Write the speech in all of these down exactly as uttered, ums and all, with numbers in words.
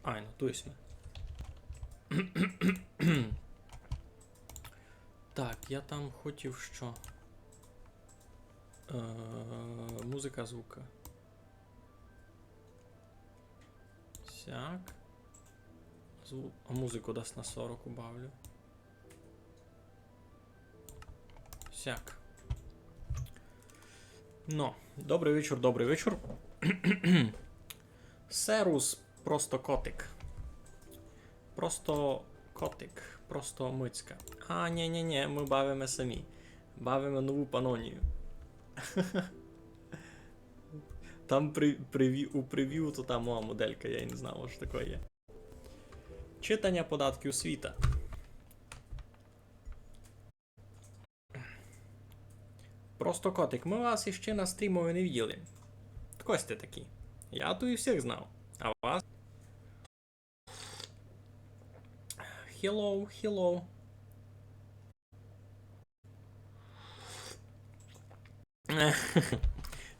Айно, туй сьме. Так, я там хотів што? Е, музика, звука. Сяк. Зву-, а музику десь на сорок убавлю. Сяк. Но, добрый вечур, добрый вечур. Серус, просто котик. Просто котик, просто мицька. А, нє, нє, нє, мы бавиме самі. Бавиме нову панонію. Там при, преві-, у превю то та моя моделька, я й не знав, што таке є. Читаня податків світа. Просто котик, мы вас іщи на стрімови не виділи. Хто сьте такі? Я туй всіх знав. А вас? Hello, hello.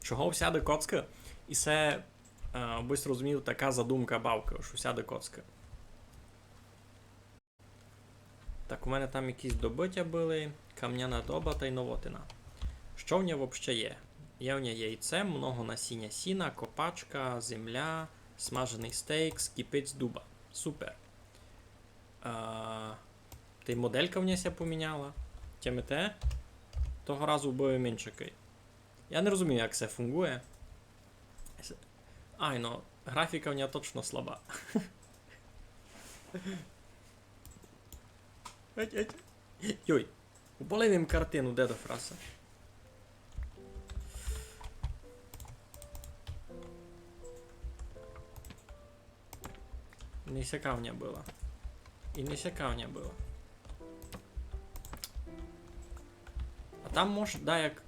Чого всяды коцкы? І се, е, обы сь розумів, така задумка бавкы, што всяды коцкы. Так, у мене там якісь добытя были. Камняна доба тай новотина. Што в ня вообще є? Є в ня яйце, много насіня сіна, копачка, земля, смаженый стейк, скіпець дуба. Супер. А, тай моделька в ня ся поміняла. Тямите? Того разу быв меншакый. Я не розумію, як се фунґує. С-, ай, но, графіка в ня точно слаба. Еть, еть. Йой, упалив им картину, де до фраса. Не сяка в ня была. І не сяка в ня была. А там мож, да, як...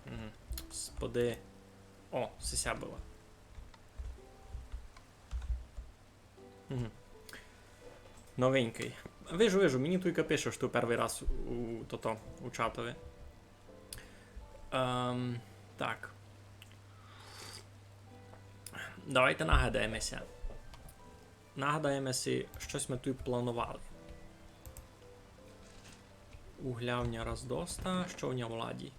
Мгм. Господи. О, сися была. Мгм. Новенькый. Вижу, вижу, мені туйка пише, што первый раз у, тото, у чатови. Ем, так. Давайте нагадаєме ся. Нагадаєме си, што сьме туй планували. Угля в ня раз доста, што в ня в ладі?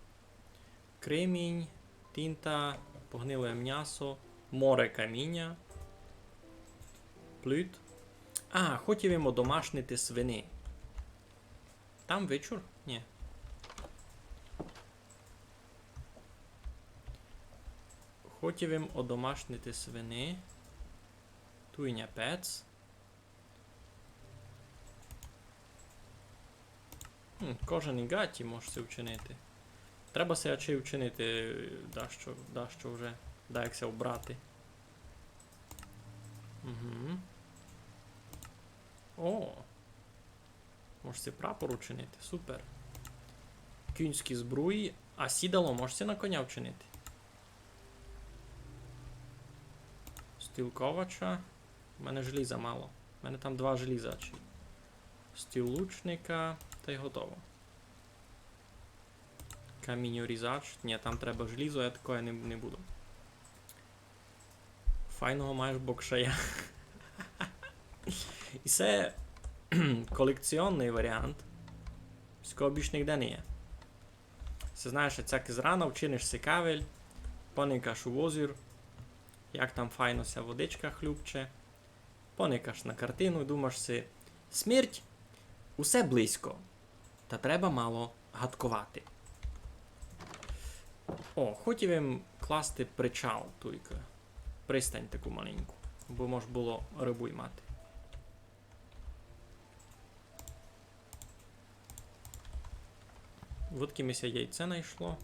Кремінь, тінта, погниле мнясо, море каміня, плит. А, хотів им одомашнити свини. Там вечур? Нї. Хотів им одомашнити свини. Туй ня пец. М, кожані ґаті мож си вчинити. Треба си ачей вчинити дашто, дашто вже, даяк ся вбрати. Угу. О! Мож си прапор учинити, супер. Кінські збруї, а сідало мож си на коня вчинити? Стіл ковача. У мене желіза мало. У мене там два желіза ачей. Стіл лучника, тай готово. Камінь урізач. Нї, там треба желізо, я такоє не, не буду. Файного маєш бокшая. І се колекціонный варіант. Сякого більш нигде не є. Се знаєш, як зрана вчиниш си кавель, поникаш у возір, як там файно ся водичка хлюпче, поникаш на картину і думаш си: смерть усе близько, та треба мало гадковати. О, хотів им класти причал туйка. Пристань таку маленьку, бо мож было рыбу ймати. Вудкы ми ся яйце найшло.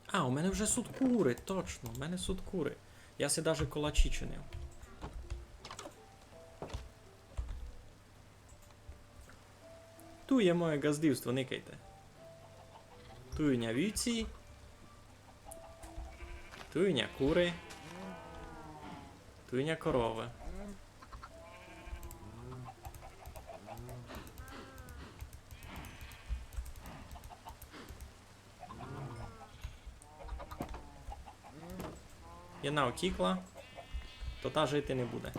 А, у мене вже сут куры, точно, у мене сут куры. Я си даже колачі чинив. Туй є моє ґаздівство, никайте. Туй у ня вівці. Туй у ня куры. Туй у ня коровы. Єдна утікла, то та жити не буде.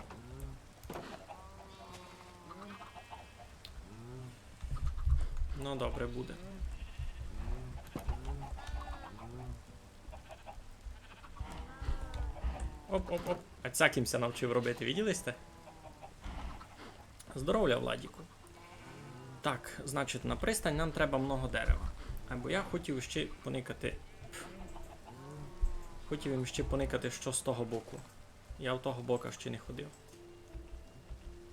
Ну, добре буде. Оп, оп, оп. А цяк им ся навчив робити, виділи сьте? Здоровля, Владіку. Так, значить, на пристань нам треба много дерева. Айбо я хотів іщи поникати. Хотів им іщи поникати, што з того боку. Я в того бока іщи не ходив.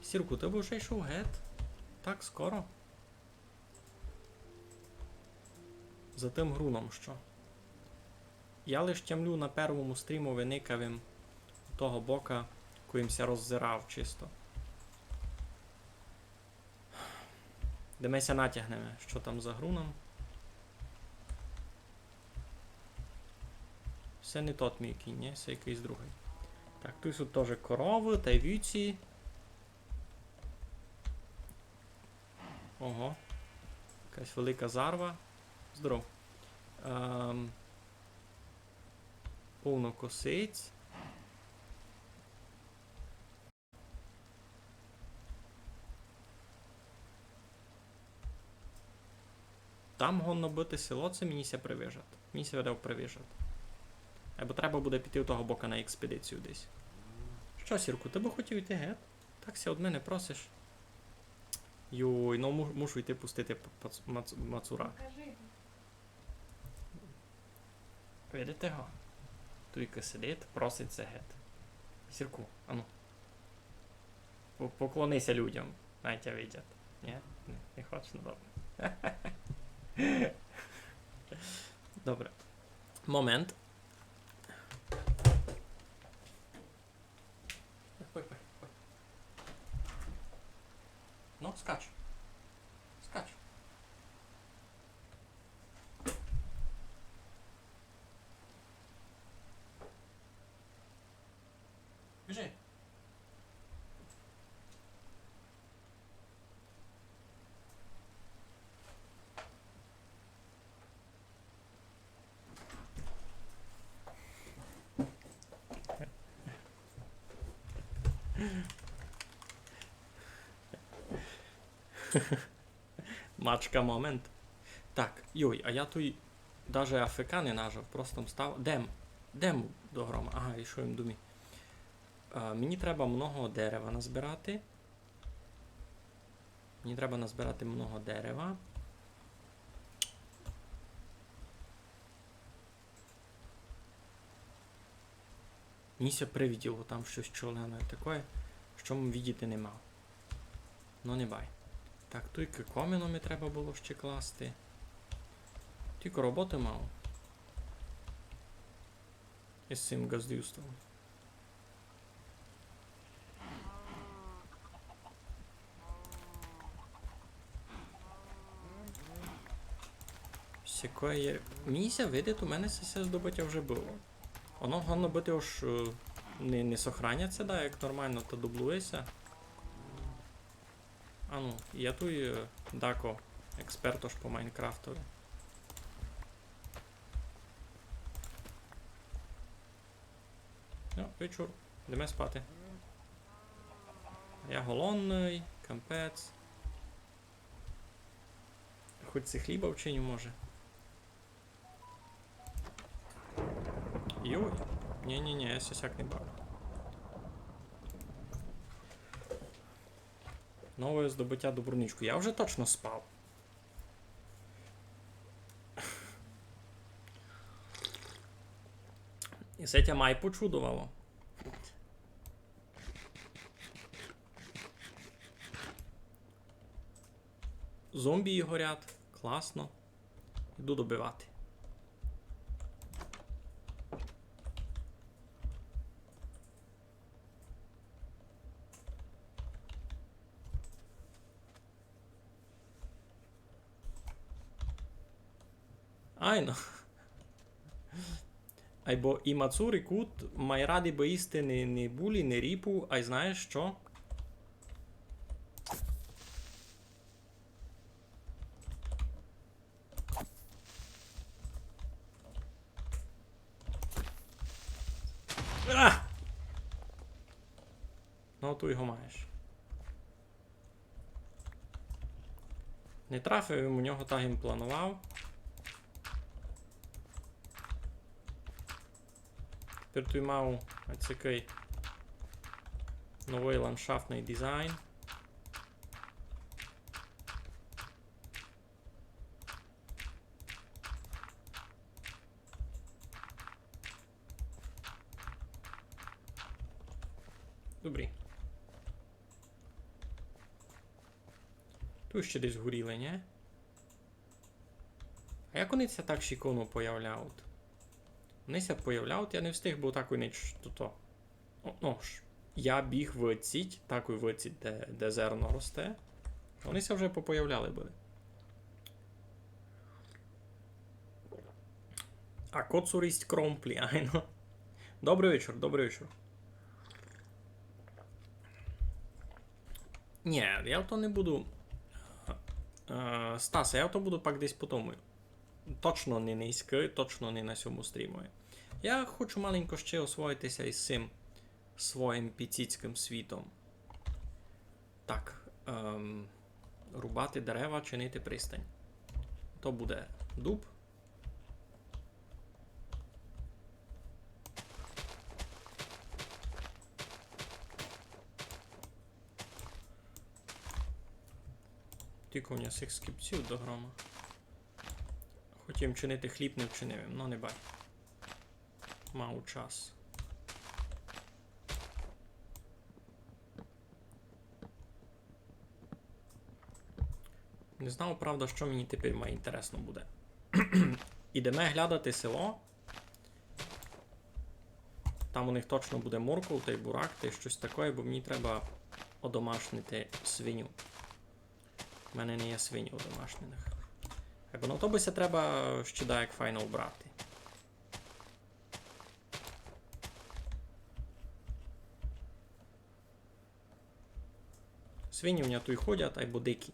Сірку, ты бы вже йшов гет? Так скоро? За тым груном што? Я лиш тямлю, на первому стрімови никав им того бока, кой им ся роззирав чисто. Де ми ся натягнеме, што там за груном. Се не тот мій кінь, нї? Се якыйсь другый. Так, туй суть тоже коровы тай вівці. Ого. Якась велика зарва. Здоров. Ем, повно косиць. Там годно быти село, ци мені ся привижат? Мені ся видав привижат. Айбо треба буде піти у того бока на експедицію десь. Што, Сірку, ты бы хотів іти гет? Так ся од мене просиш. Йой, ну му-, мушу йти пустити п-, пац-, мац-, мацура. Покажи. Видите го? Туйка сидить, просить ся гет. Сірку, ану. По-, поклони ся людям, най тя видять. Нї? Нї, не хочеш? Ну, добре. Добре. Момент. Ой, ой, ой. Ну, скач. Скач. Біжи. Мачка момент. Так, йой, а я туй даже А Ф К не нажав, просто м став. Дем, дем до грома. Ага, і што им думі? А, мені треба много дерева назбирати. Мені треба назбирати много дерева. Мені ся привиділо там штось чорне такоє, што м видіти не мав. Ну, не бай. Так, туйка комино ми треба было ще класти. Тілько роботы мав. Із сим ґаздівством. Сякоє є. Мені ся видить, у мене се, се здобытя вже было. Оно годно быти, ож, е, не, не сохраняться, да, як нормално, то дублує ся. Ану, я туй, е, дако експерт ож по Майнкрафтови. Ну, вечур, йдеме спати. Я голодный, капець. Хоть си хліба вчиню, може. Йой. Нї, нї, нї, я ся сяк не бавлю. Нове здобытя добруничку. Я вже точно спав. І се тя май почудовало. Зомбі горять. Класно. Йду добивати. Айно. Айбо і мацур, і кут май раді бы їсти не, не булі, не ріпу, ай знаєш што? А! Ну, туй го маєш. Не трафив им у нього, так им планував. Тепер туй мав ось такый новый ландшафтный дизайн. Добрі. Туй ще десь горіли, нї? А як они ся так шиковно появляють? Они ся появляють, я не встиг, бо такой ніч туто. О, ну ж, я біг в ціть, такой в ціть, де, де зерно росте. Они ся вже попоявляли были. А коцур їсть кромплі, айно. Добрый вечір, добрый вечір. Нї, я то не буду. Е, Стасе, я то буду пак десь по тому. Точно не нынька, точно не на сьому стрімови. Я хочу маленько ще освоїти ся із сим своїм піціцькым світом. Так, ем, рубати дерева, чинити пристань. То буде дуб. Тілько у мене сих скіпців до грома. Хотів чинити хліб, не вчинив им, но не бай. Мав час. Не знав, правда, што мені тепер май інтересно буде. Ідеме глядати село. Там у них точно буде морков тай бурак, тай штось такоє, бо мені треба одомашнити свиню. У мене не є свині одомашненых. Айбо на то бы ся треба ще даяк файно убрати. Свині у мене туй ходять, айбо дикі.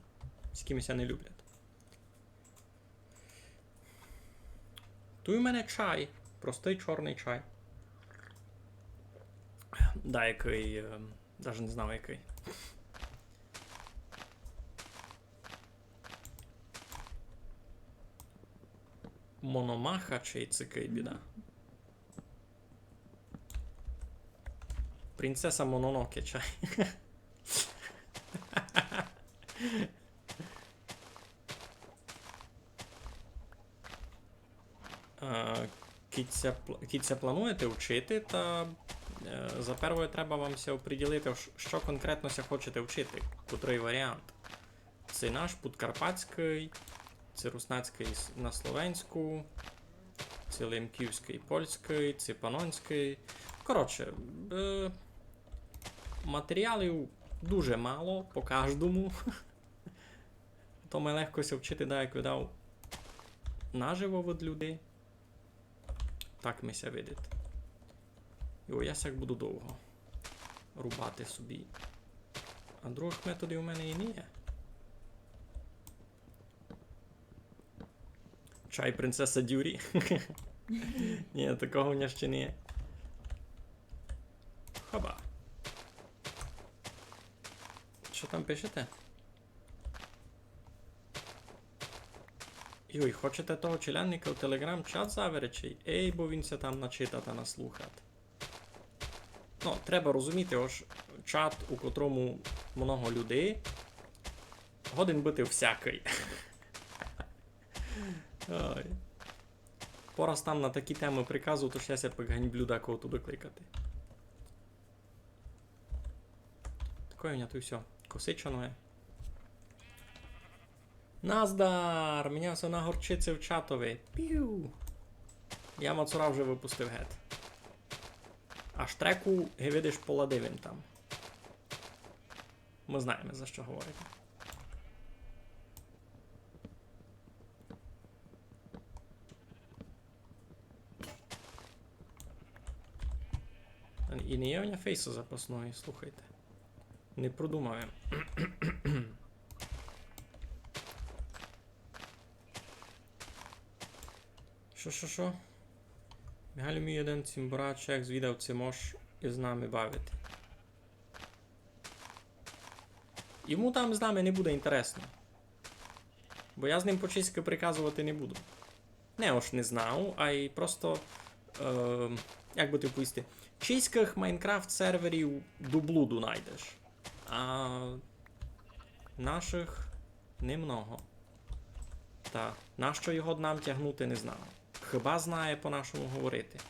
З кимось ся не люблять. Туй у мене чай. Простый чорный чай. Даякый, е, даже не знав якый. Мономаха чи цикый біда? Принцеса Мононоке чай. Е, кідь ся пл-, кідь ся плануєте вчити, та, е, за первоє треба вам ся оприділити, ш-, што конкретно ся хочете вчити, котрый варіант. Ци наш подкарпатськый, ци руснацькый с-, на словенську, ци лемківськый польськый, ци панонськый. Коротше, е, матеріалів дуже мало по каждому. То май легко ся вчити, да, як видав, наживо від людей. Так ми ся видить. Йо, я сяк буду довго рубати собі. А другых методів у мене і не є. Чай принцеса Дюрі. Ні, такого у мене ще не є. Хоба. Што там пишете? Йой, хочете того челядника в телеграм-чат заверечи? Ей, бо він ся там начитат та наслухат. Ну, треба розуміти, ож чат, у котрому много людей, годен быти всякый. Ой. Пораз там на такі темы приказують, ож я ся пак ганьблю декого туды кликати. Такоє у мене туй всьо косичане. Наздар! Мене всьо на горчиці в чатови. Пів! Я мацура вже выпустив гет. А штреку, ги видиш, поладив им там. Мы знаєме, за што говориме. І не є у мене фейса запасного, слухайте. Не продумав я. Што, што, што? Михайло, мій один цімборачек звідав, ци мож із нами бавити. Йому там з нами не буде інтересно. Бо я з ним по-чеськы приказовати не буду. Не ож не знав, ай просто, е, як бы ти повісти, чеськых Майнкрафт серверів до блуду найдеш. А нашых немного. Та нащо його нам тягнути, не знаю. Хіба знає по-нашому говорити.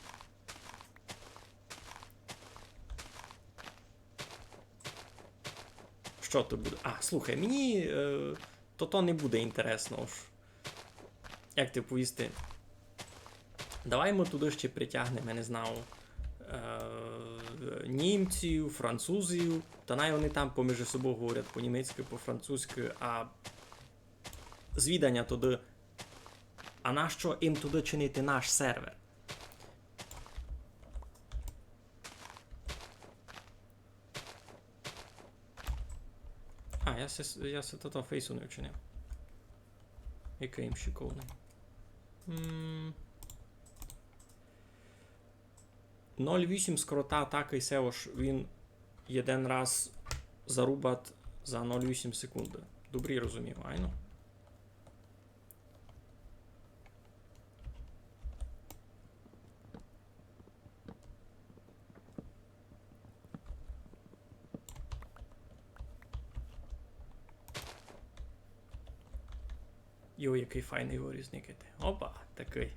Што то буде? А, слухай, мені е, то, то не буде інтересно. Ож. Як ти повісти? Давай мы туды ще притягнеме, не знаю, е, німців, французів, та най они там поміж собою говорять по-німецькы, по-французькы, а звіданя туды, а нащо їм туды чинити наш сервер? А, я се, я се тото фейсу не вчинив. Якый їм шиковный. М. Ноль вісім скорота атакы, се ож він єден раз зарубат за ноль вісім секунды. Добрі розумів, айно? Йо, якый файный виріс, никайте. Опа, такый.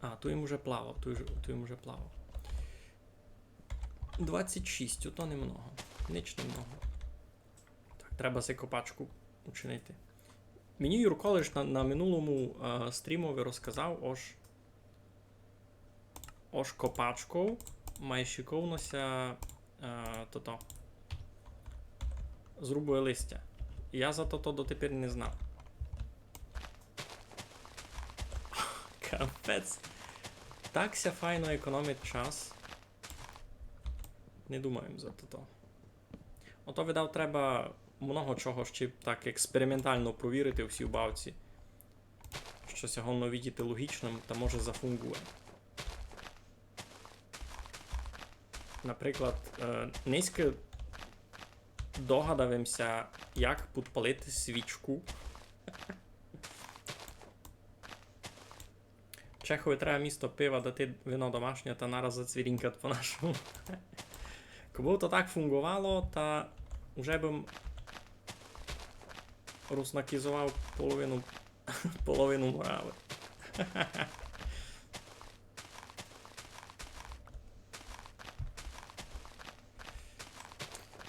А, туй им уже плавав, туй, же- туй им уже плавав. Двадцять шість, ото немного. Нич немного. Так, треба си копачку учинити. Мені Юрко лиш на, на минулому е, стрімови розказав, ож, ож копачков май шиковно ся е, тото, зрубує листя. Я за тото дотепер не знав. Капець. Так ся файно економить час. Не думав им за тото. Ото, видав, треба много чого ще так експериментално провірити у сій бавці. Што ся годно видіти логічным, та може зафунґує. Наприклад, е, нынька догадав им ся, як підпалити свічку. Чехови треба місто пива дати вино домашнє та нараз зацвірінькат по-нашому. Кобы то так фунґовало, та уже бым руснакізовав половину, половину Моравы.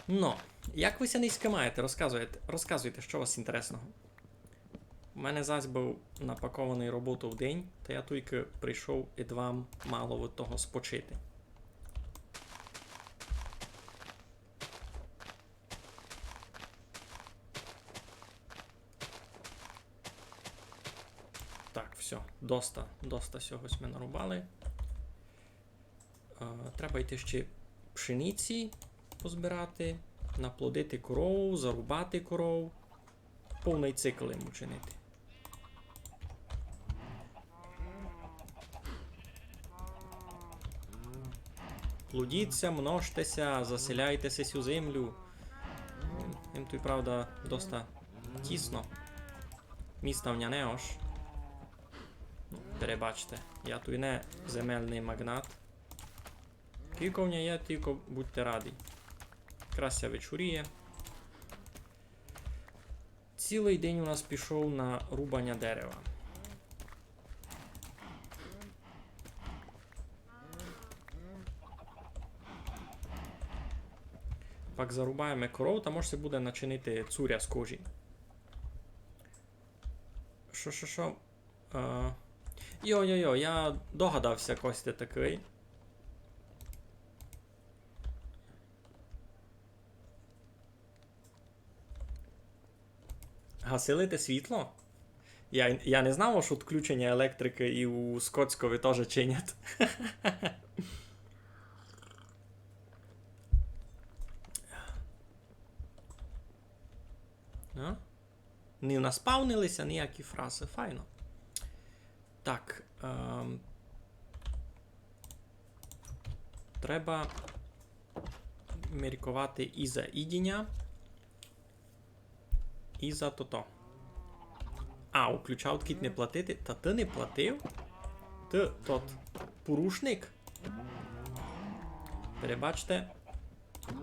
Но, як вы ся нынька маєте? Розказуйте, розказуйте, што у вас інтересного. У мене зась быв напакованый роботов день, та я тілько прийшов і дав мало від того спочити. Так, всьо, доста, доста сього сьме нарубали. Е, треба йти ще пшениці позбирати, наплодити коров, зарубати коров. Повный цикл им учинити. Плодіться, множте ся, заселяйте ся сю землю. Им туй, правда, доста тісно. Міста в ня не ож. Ну, перебачте, я туй не земельный магнат. Кілько в ня є, тілько будьте раді. Якраз ся вечоріє. Цілый день у нас пішов на рубаня дерева. Пак зарубаєме коров, та може ся буде начинити цуря з кожі. Шо, шо, шо? Е, йо, йо, йо, я догадав ся, кось ти такый. Гасили те світло? Я, я не знав, што відключеня електрикы і у Скотськови тоже чинять. А? Не наспавнили ся ніякі фразы, файно. Так, ем, треба мірковати і за їдіня. І за тото. А, уключав, кідь не платити. Та ты не платив? Ты тот порушник? Перебачте.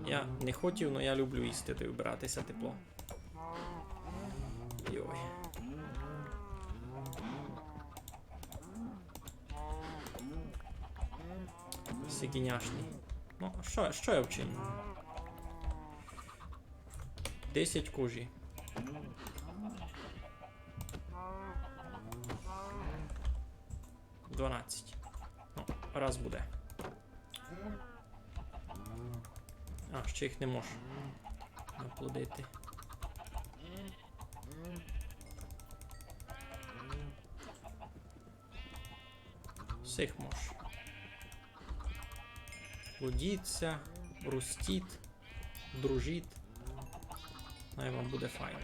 Я не хотів, но я люблю їсти та вбирати ся тепло. Йой. Сиґіняшні. Ну, што, што я вчиню? Десять кожі. Дванадцять. Ну, раз буде. А, ще їх не можу наплодити. Всіх можу. Плодіться, ростіть, дружіть. Най вам буде файно.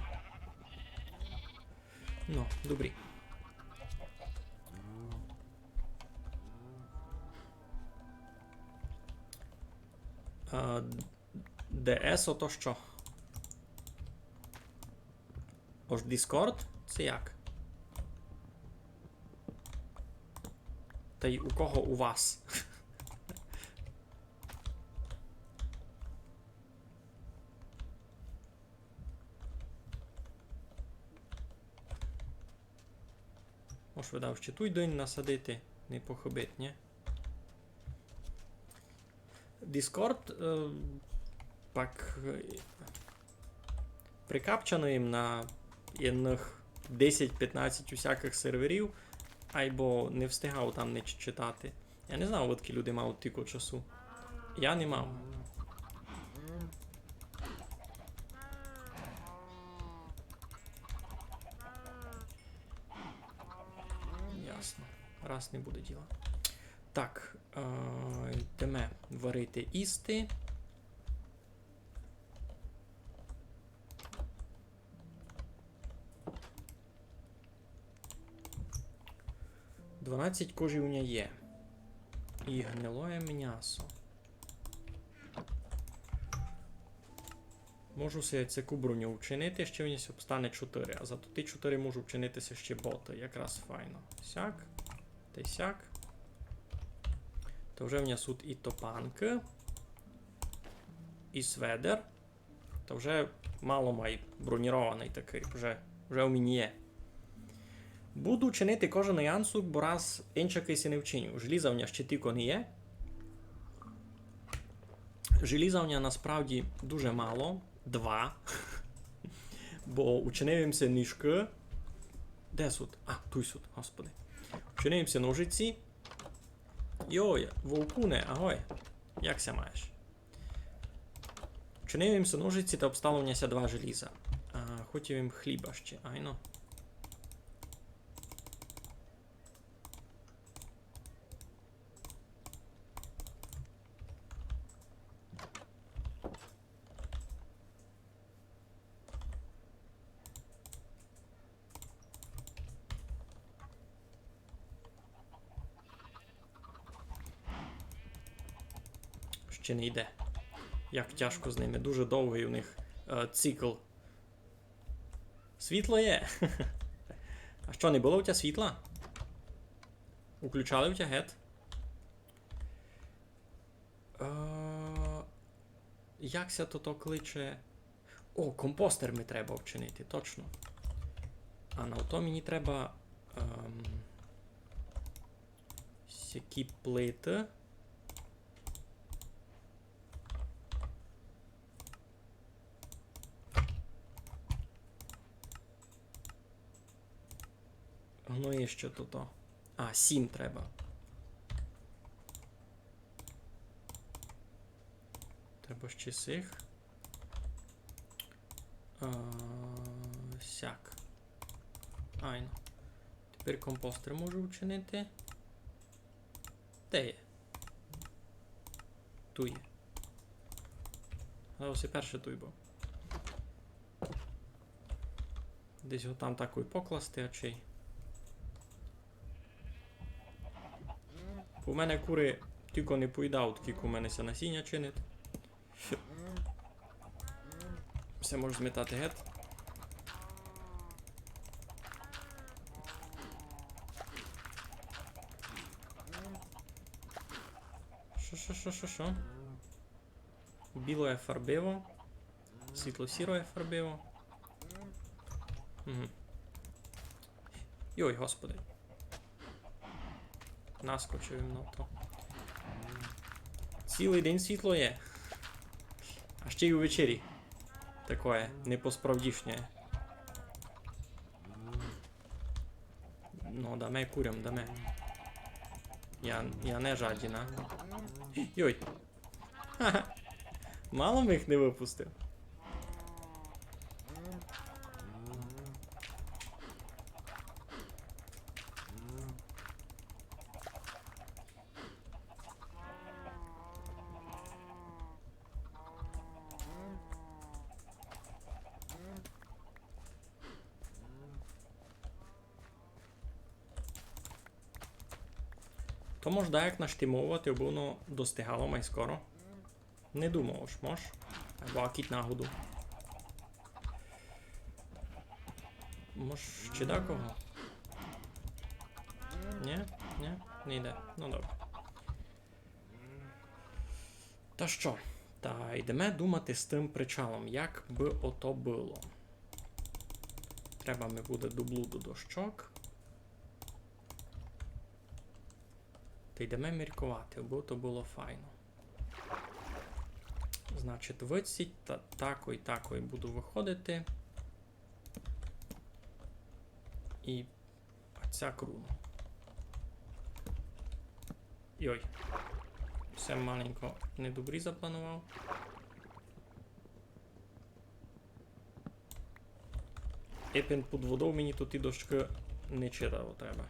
Ну, добрі. Е, Д С ото што? Ож Discord? Се як? Тай у кого у вас? Мож видав ще туй дынь насадити, не похыбить, нї? Discord, е, пак, е, прикапчано їм на єдных десять-пятнадцять усякых серверів, айбо не встигав там нич читати. Я не знав, одкы люди мають тілько часу. Я не мав. Ясно. Раз не буде діла. Так, е, йдеме варити їсти. Дванадцять кожі у ня є. І гнилоє мнясо. Можу си цяку броню вчинити, ще в ня обстане чотири, а зато ті чотири можу вчинити си ще боты. Якраз файно. Сяк. Тай сяк. То вже в ня сут і топанкы. І сведер. Та вже мало май бронірованый такый, вже, вже у мене є. Буду чинити кожаный анцуг, бо раз инчакый си не вчиню. Желіза в ня ще тілько не є. Желіза в ня насправді дуже мало. Два. Бо учинив им си ножкы. Де сут? А, туй сут, господи. Учинив им си ножиці. Йой, вовкуне, агой. Як ся маєш? Чинив им си ножиці та обстало в ня ся два желіза. А, хотів им хліба ще, айно. Ще не йде. Як тяжко з ними. Дуже довгый у них, е, цикл. Світло є. А што, не было у тя світла? Уключали у тя гет? Е, як ся тото кличе? О, компостер ми треба вчинити, точно. А на то мені треба, ем, сякі плиты. Ну і што тото? А, сім треба. Треба ще сих. А, сяк. Айно. Тепер компостер можу вчинити. Де є? Туй є. Але ось і перше туй быв. Десь го там такой покласти, а чей. У мене куры тілько не поїдавуть, кілько у мене ся насіня чинить. Всьо. Всьо можу змітати гет. Што, што, што, што? Білоє фарбиво. Світло-сіроє фарбиво. Угу. Йой, господи. Наскочив им на то. Цілый день світло є. А ще й увечері. Такоє, не по-справдішнє. Ну, даме курям, даме. Я, я не жадіна. Йой. Ха-ха. Мало м їх не выпустив. То мож даяк наштимовувати, абы воно достигало май скоро. Не думав, ож мож. Або акіть нагоду. Мож ще дакого? Нї? Нї? Не йде. Ну добре. Та што? Та йдеме думати з тым причалом, як бы ото было. Треба ми буде доблуду дощок. Та йдеме мірковати, бо то было файно. Значить, выдсіть, та, такой, такой буду выходити. І оцяк руну. Йой. Всьо маленько недобрі запланував. Епен під водов мені туй ті дощкы не читаво треба.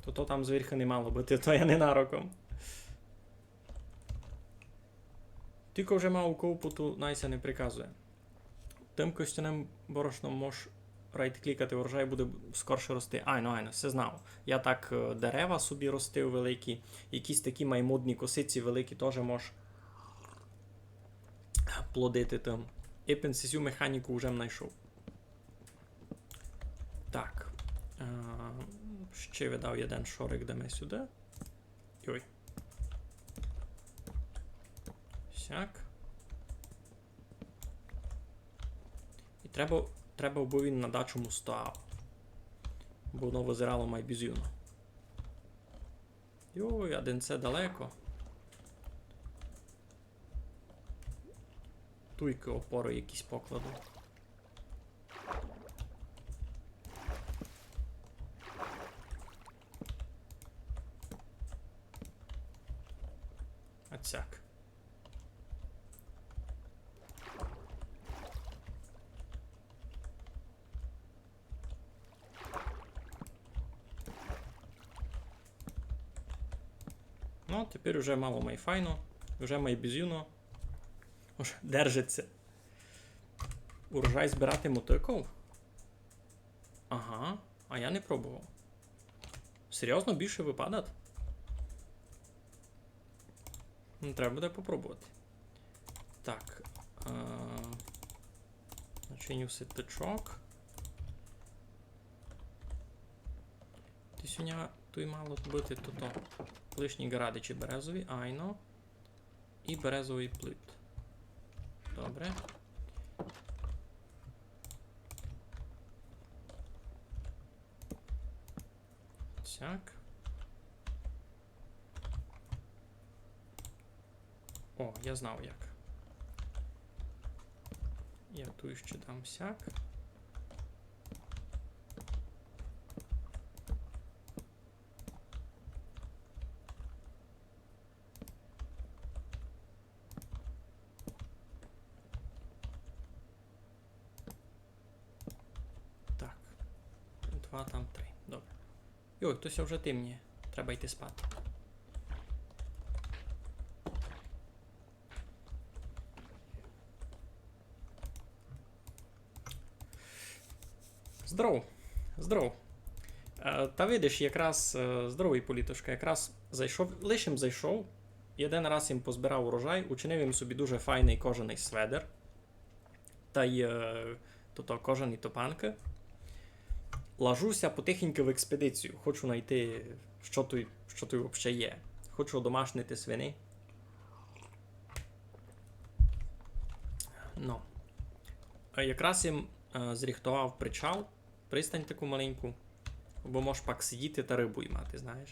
То, то там звірха не мало быти, то я ненароком. Тілько вже мав у ковпу, то най ся не приказує. Тым костяным борошном мож райт-клікати, урожай буде скорше рости. Айно, айно, всьо знав. Я так, е, дерева собі ростив великі, якісь такі май модні косиці великі тоже мож плодити тым. Епен сисю механіку вже м найшов. Так. Е, ще видав єден шорик, йдеме сюды. Йой. Сяк. І треба, треба, абы він на дачому стояв. Бо воно визирало май бізювно. Йой, а день се далеко. Туйкы опоры якісь покладу. Оцяк. Ну, тепер уже мало май файно, уже май бізювно. Ож держить ся. Урожай збирати мотыков? Ага, а я не пробовав. Серйозно, більше выпадать? Ну, треба буде попробовати. Так. Е, начиню ситочок. Ти сьогодні туй мало быти туй лишні ґарадичі березові, айно. І березовый плит. Добре. Сяк. О, я знав як. Я туй ще дам сяк. Так. Два, там три. Добре. Йой, то ся вже темніє. Треба йти спати. Здоров. Здоров. Е, Е, та видиш, якраз, е, здоровый, Політушка, якраз зайшов, лиш им зайшов, єден раз им позбирав урожай, учинив им собі дуже файный кожаный сведер. Тай, е, тото, кожані топанкы. Лажу ся потихеньку в експедицію. Хочу найти, што туй, што туй вообще є. Хочу одомашнити свиней. Ну. А якраз им, е, зріхтовав причал, пристань таку маленьку, бо мож пак сидіти та рыбу ймати, знаєш.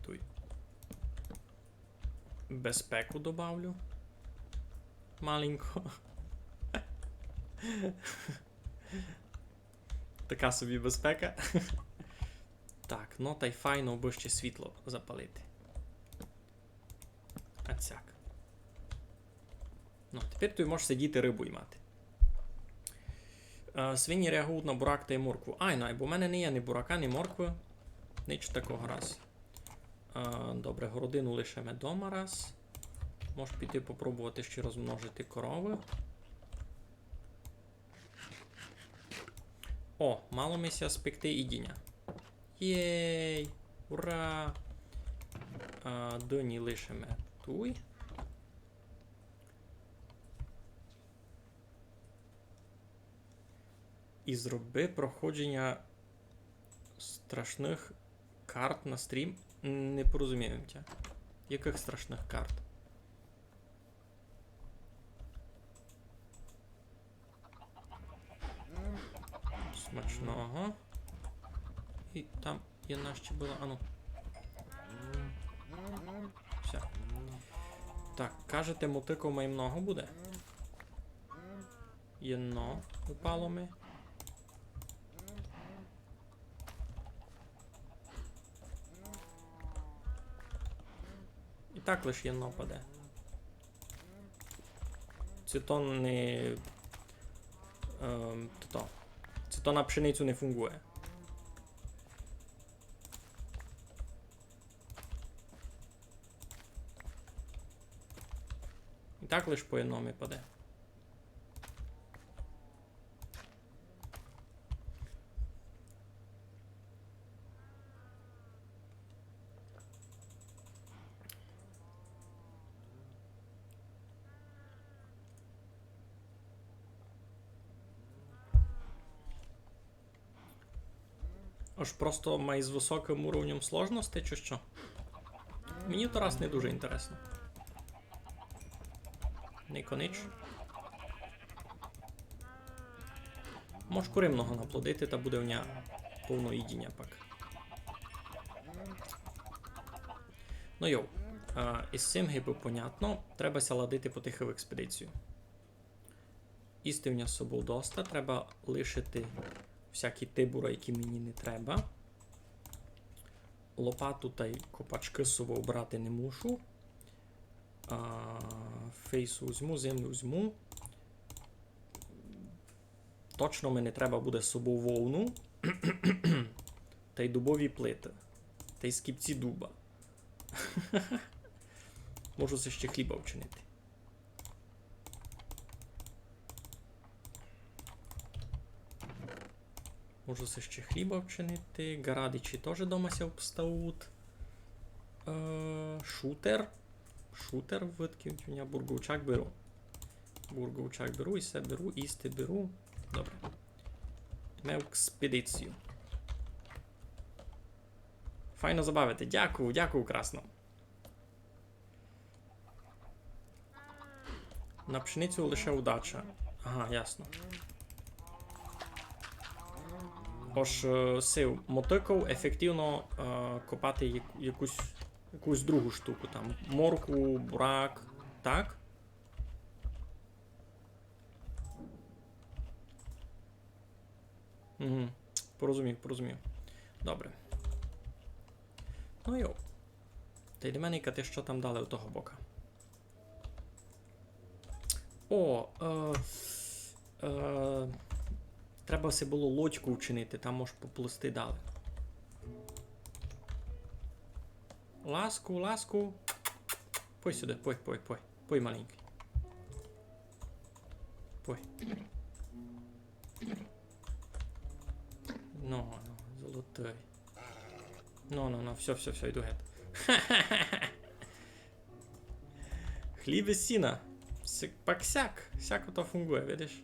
Туй. Безпеку добавлю. Маленько. Така собі безпека. Так, ну тай файно, бы ще світло запалити. А цяк. Ну, тепер туй можеш сидіти, рыбу ймати. Е, свині реагують на бурак тай моркву. Ай, ну, бо в мене не є ні бурака, ні морквы. Нич такого раз. Е, добре, городину лишиме дома раз. Можеш піти попробовати ще розмножити коровы. О, мало ми ся спекти їдіня. Єй! Ура! А, дині лишиме туй. І зроби проходження страшных карт на стрім. Не порозумів им тя. Якых страшных карт? Смачного. І там єдна ще была, ану. Всьо. Так, кажете, мотыков май много буде? Єдно упало ми. І так лиш єдно паде. Ци то не, ем, то. Ци то на пшеницю не фунґує. І так лиш по єдному паде. Ож просто май з высокым уровнем сложности, чи што? Мені то раз не дуже інтересно. Нико нич. Мож куры много наплодити, та буде в ня повно їдіня пак. Ну йоу, а, із сим гибы понятно, треба ся ладити потихы в експедицію. Їсти в ня з собов доста, треба лишити всякі тибура, які мені не треба. Лопату тай копачкы з собов брати не мушу. А, фейсу возьму, землю возьму. Точно ми не треба буде з собов вовну. Тай дубові плиты. Тай скіпці дуба. Можу се ще хліба вчинити. Можу се ще хліба вчинити. Ґарадичі тоже дома ся обстають. Е, шутер. Шутер, выдкы у мене бурговчак беру. Бурговчак беру, і се беру, їсти беру. Добре. Йдеме в експедицію. Файно забавити. Дякую, дякую, красно. На пшеницю лише удача. Ага, ясно. Ож, е, сив мотыков ефективно, е, копати як-, якусь, якусь другу штуку, там, моркву, бурак, так? Угу. Порозумів, порозумів. Добре. Ну йо. Та йдеме никати, што там далі у того бока. О, е, е, треба все было лодьку вчинити, там можеш поплисти далі. Ласку, ласку. Пой сюды, пой, пой, пой. Пой, маленькый. Пой. Ну, ну, золотый. Ну, ну, ну, всьо, всьо, всьо, йду геть. Хліб і сіна. Сяк, пак сяк. Сяк ото фунґує, видиш?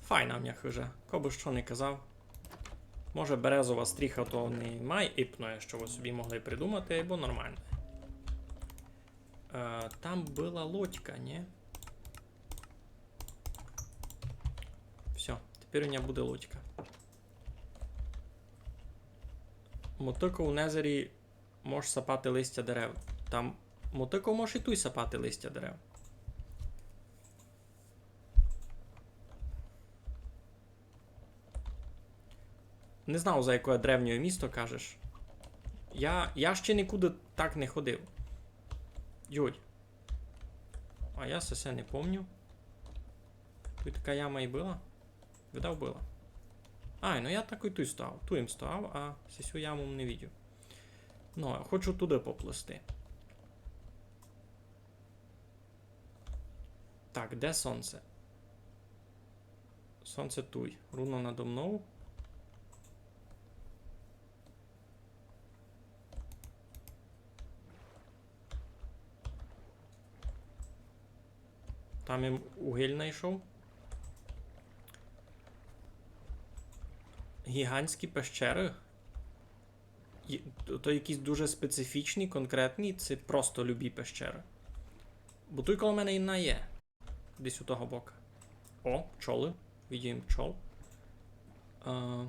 Файна в ня хыжа, ко бы што не казав. Може, березова стріха то не май іпноє, што вы собі могли придумати, бо нормално. Е, там была лодька, нї? Всьо, тепер у ня буде лодька. Мотыко у Незері мож сапати листя дерев. Там мотыко мож і туй сапати листя дерев. Не знав, за якоє древнє місто кажеш. Я, я ще нікуды так не ходив. Йой. А я се, се не помню. Туй така яма і была? Видав, была. Ай, ну я так і туй стояв. Туй им стояв, а сесю яму не видів. Ну, хочу туды поплысти. Так, де сонце? Сонце туй, рувно надо мнов. Там им угіль найшов. Гіґантські пещеры. Є-, то, то якісь дуже специфічні, конкретні, ци просто любі пещеры? Бо туй коло мене єдна є. Десь у того бока. О, пчолы. Видїм пчол. А,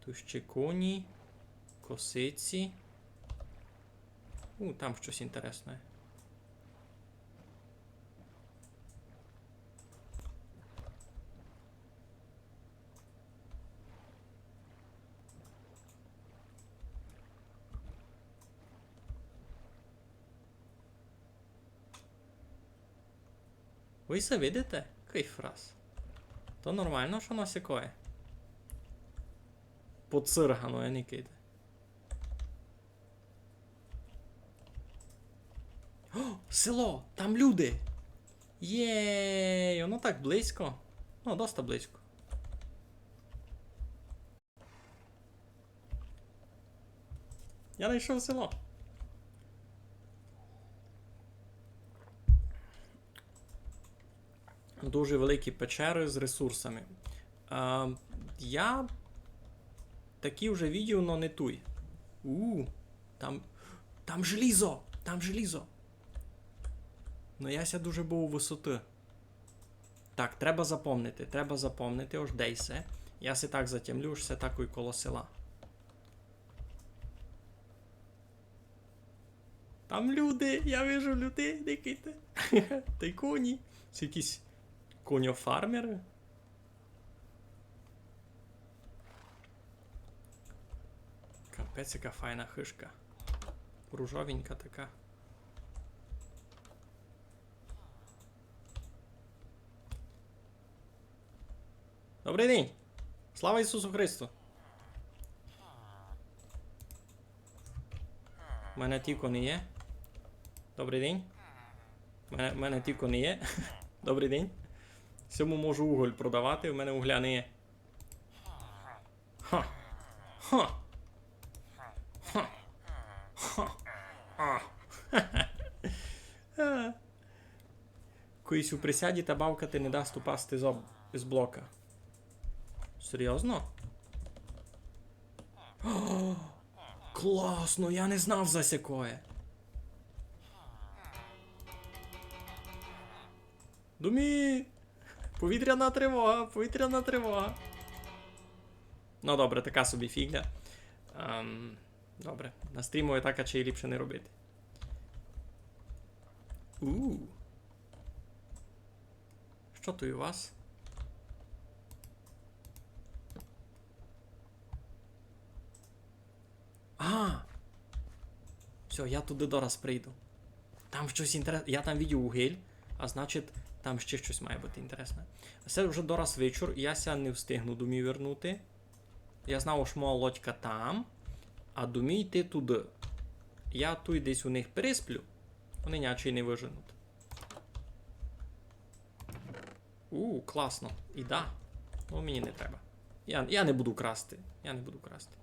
туй ще коні, косиці. У, там штось інтересне. Вы се видите? Кый фрас. То нормално, што воно сякоє? Поцыргано, я не кидаю. О, село! Там люди! Єй, воно так близько. Ну, доста близько. Я найшов село. Дуже великі печеры з ресурсами. А, я такі вже видїв, но не туй. У, там, там желїзо! Там желїзо! Но я ся дуже бою высоты. Так, треба запомнити, треба запомнити, ож де се. Я се так затямлю, ож се такой коло села. Там люди, я вижу людей, никайте. Тай коні. Се якісь коньофармеры. Капець, яка файна хыжка. Ружовенька така. Добрый день! Слава Ісусу Христу! У мене тілько не є. Добрый день. У мене, у мене тілько не є. Добрый день. Сьому можу уголь продавати, у мене угля не є. Ха. Ха. Ха. Ха. А. Кой єсь у присяді, та бавка ти не дасть упасти з об-, з блока. Серйозно? О, класно, я не знав за сякоє. Думі! Повітряна тривога, повітряна тривога. Ну добре, така собі фіґля. Ем, добре, на стрімови так, а чи ліпше не робити. У. Што туй у вас? А! Всьо, я туды дораз прийду. Там штось інтерес-, я там видїв угіль, а значить, там ще штось має быти інтересне. Се вже дораз вечур, я ся не встигну домів вернути. Я знав, ож моя лодька там, а домів йти туды. Я туй десь у них пересплю, они ня ачей не выженуть. У, класно. І да. Ну, мені не треба. Я, я не буду красти. Я не буду красти.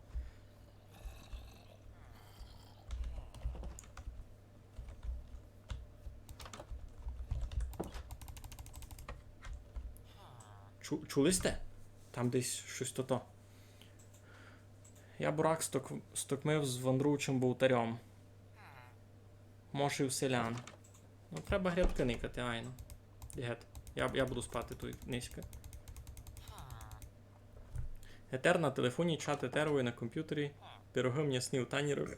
Чу-, чули сьте? Там десь штось тото. Я бурак сток-, стокмив з вандруючым бовтарьом. Мошив селян. Ну, треба грядкы никати, айно. Гет. Я, я буду спати туй низько. Етер на телефоні, чат етеровый на компютері, пирогы мнясні у танєрові.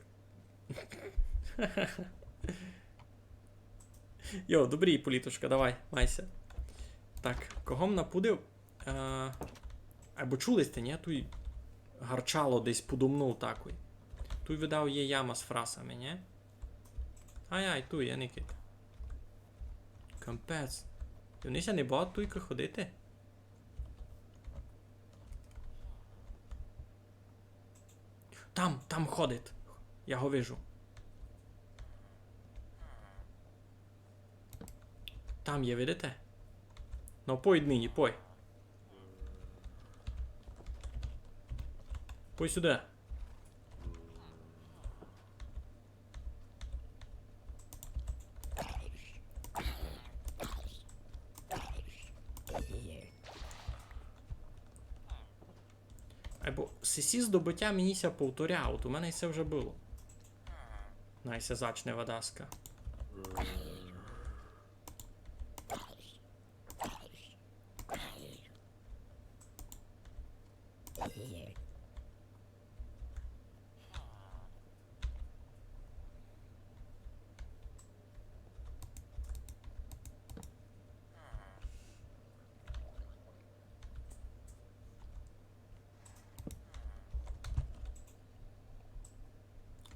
Йо, добрі, Політочка, давай, майся. Так, кого м напудив? Е, айбо чули сьте, нї? Туй гарчало десь подо мнов такой. Туй, видав, є яма з фрасами, нї? Ай-ай, туй є, никайте. Капець. І они ся не боять туйка ходити? Там, там ходить. Я го вижу. Там є, видите? Ну, пой ид нині, пой. Пой сюды. Айбо сесі здобытя мені ся повторяють, у мене се вже было. Най ся зачне вадаска.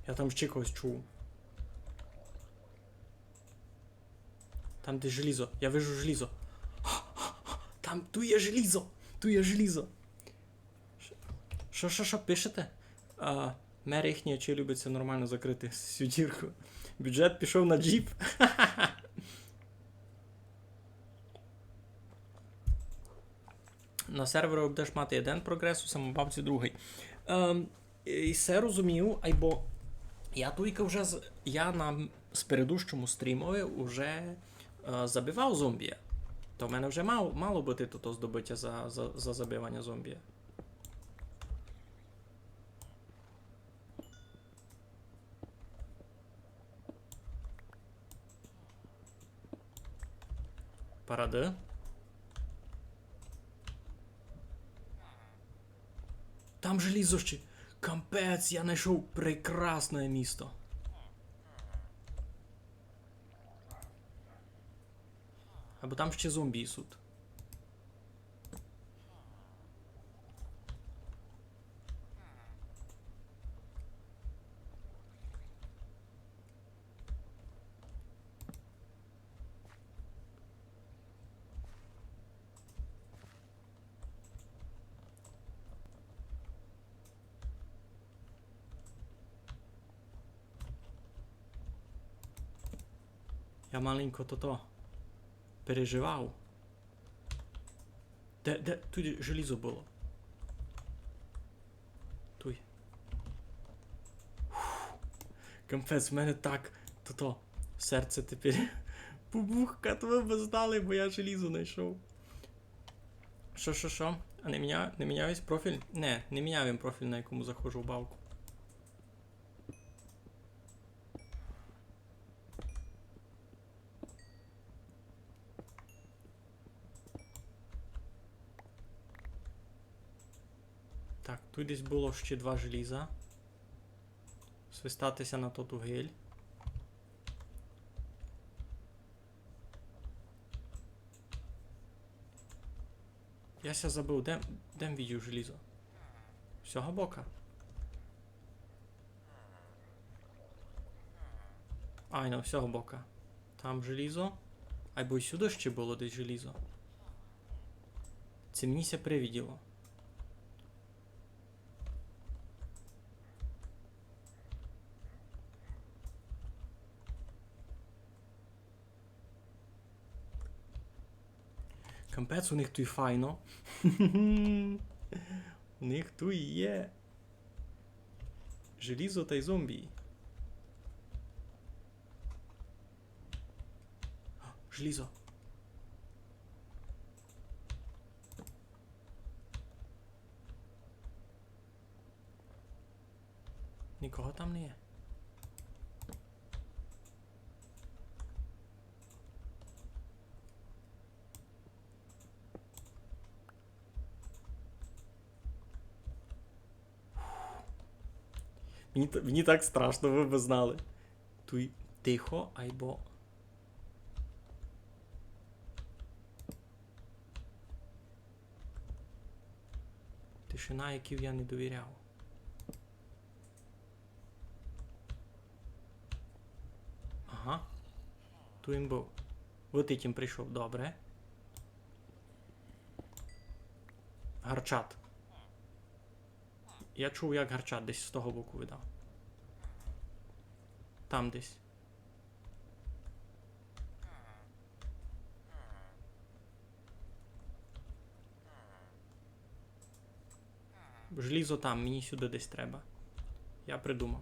Я там ще когось чув. Там де желізо. Я вижу желізо. Там, туй є желізо. Туй є желізо. Шо, шо, шо пишете? А, мер їхній, чи любить ся нормално закрыти сю дірку. Бюджет пішов на джіп. На серверови будеш мати єден прогрес, у самобавці другый. Ем, і се розумію, айбо я туйка вже з-, я на с-, предыдущому стрімови уже, е, забивав зомбія. То в мене вже мав-, мало быти то, то здобытя за, за, за забиваня зомбія. Парады. Там желізо ще. Капець, я найшов прекрасне місто. Айбо там ще зомбі суть. Я маленько тото переживав. Де, де, туй желізо было. Туй. Фух. Капець, в мене так тото серце тепер бубухкать, вы бы знали, бо я желізо найшов. Шо, шо, шо? А не міня-, не міняв єсь профіль? Не, не міняв им профіль, на якому заходжу в бавку. Так, туй десь было ще два желіза. Свистати ся на тоту гиль. Я ся забыв, де, де м видів желізо? З сього бока? Айно, з сього бока. Там желізо. Айбо й сюды ще было десь желізо. Се мені ся привиділо. Капець, у них туй файно. У них туй є желізо тай зомбі. Желізо. Нікого там не є. Мені, т- мені так страшно, вы бы знали. Туй тихо, айбо. Тишина, якій я не довіряв. Ага. Туй им быв. Вот этим прийшов. Добре. Гарчат. Я чув, як гарчат десь з того боку видав. Там десь. Желізо там, мені сюды десь треба. Я придумав.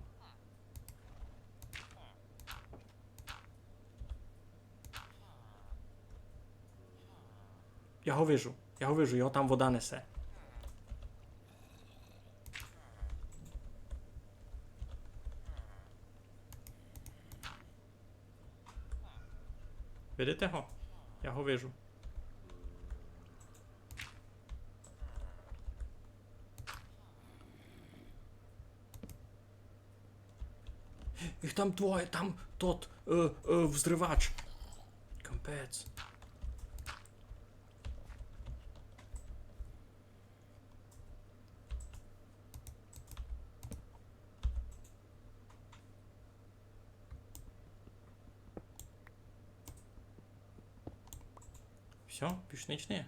Я го вижу, я го вижу, його там вода несе. Видите го? Я го вижу. Їх там двоє, там тот е, е, взривач. Капець. Всьо, більш нич не є.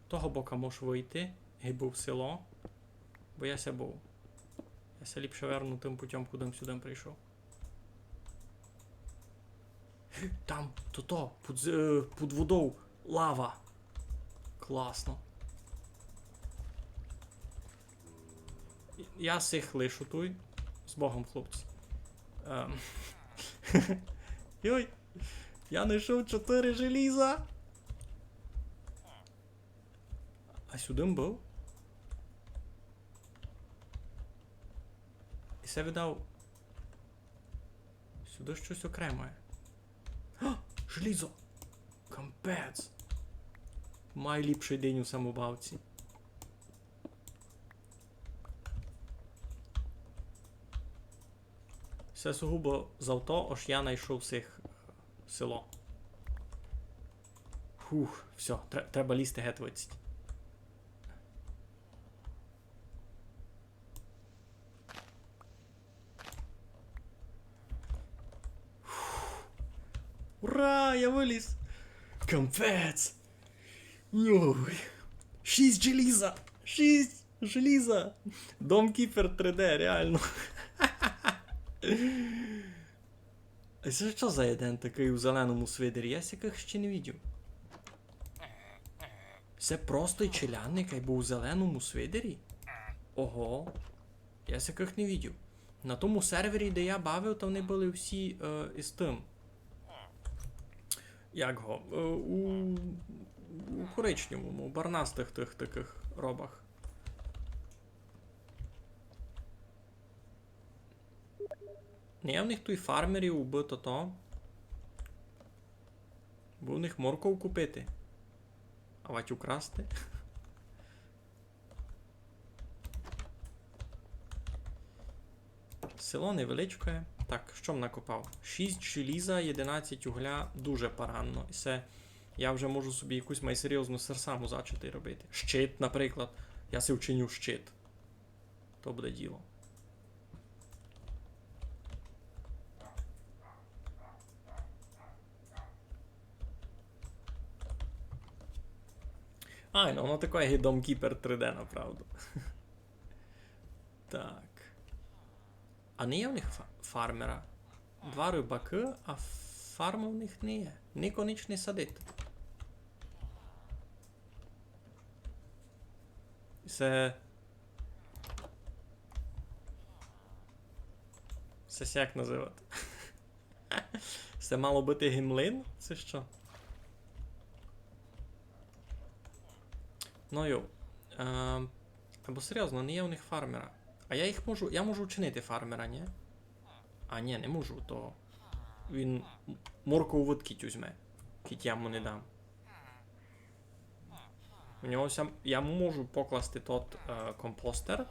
Того бока можу выйти, гибы в село, бо я ся быв. Я ся ліпше верну тым путём, кудым сюдым прийшов. Там, тото, під, з- е, під водов лава. Класно. Я сих лишу туй. З Богом, хлопці. Ем. Йой. Я знайшов чотири желіза. А сюдым быв? І се видав. Сюды штось окреме. А, желізо! Капець! Май ліпшый день у самобавці. Се сугубо за то, ож я знайшов сих, е, село. Фух, всьо, тре- треба лізти геть выдцить. Ура, я выліз! Капець! Йой! Шість желіза! Шість желіза! Дом Кіпер три Д, реално. А се што за єден такый у зеленому свидері? Я сякых ще не видів. Се простый челядник, айбо у зеленому свидері? Ого. Я сякых не видів. На тому сервері, де я бавив, то они были всі е, із тым. Як го? Е, у, у коричневому, у барнастых тых такых робах. Не є в них туй фармерів, убы тото. Бо в них морков купити. Авать украсти. Село невеличке. Так, што м накопав? Шість желіза, єдинадцять угля, дуже паранно. І се, я вже можу собі якусь майсерйозну серсаму зачати робити. Щит, наприклад. Я си вчиню щит. То буде діло. Ай, ну воно таке, як і Дом Кіпер три Д, направду. Так. А не є в них фа- фармера? Два рыбакы, а фармы в них не є. Нико нич не садить. Се. Се ся як называти? Се мало быти ги млин? Се што? Ну йо. Е, або серйозно, не є у них фармера. А я їх можу, я можу вчинити фармера, нї? А, нї, не можу, то він м-, моркву выткіть узьме, кідь я му не дам. У нього ся, я му можу покласти тот, е, компостер,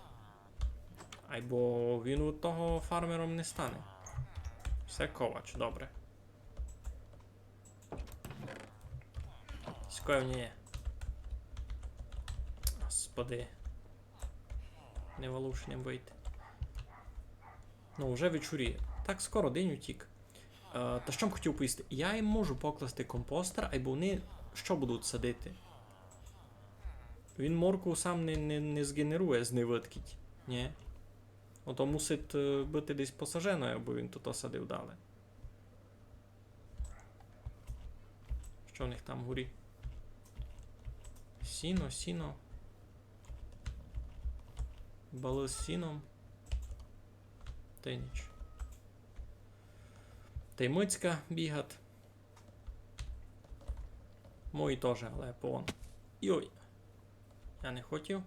айбо він од того фармером не стане. Всьо, ковач, добре. Сякой в нього є. Господи. Не валушним выйти. Ну, вже вечоріє. Так скоро день утік. Е, та што м хотів повісти? Я їм можу покласти компостер, айбо вони што будуть садити? Він моркву сам не, не, не зґенерує, зневыткіть, нї? Ото мусить, е, быти десь посажене, абы він туй садив далі. Што в них там горі? Сіно, сіно. Балы з сіном. Та й ніч. Та й мицька бігать. Мої тоже, але повон. Йой. Я не хотів.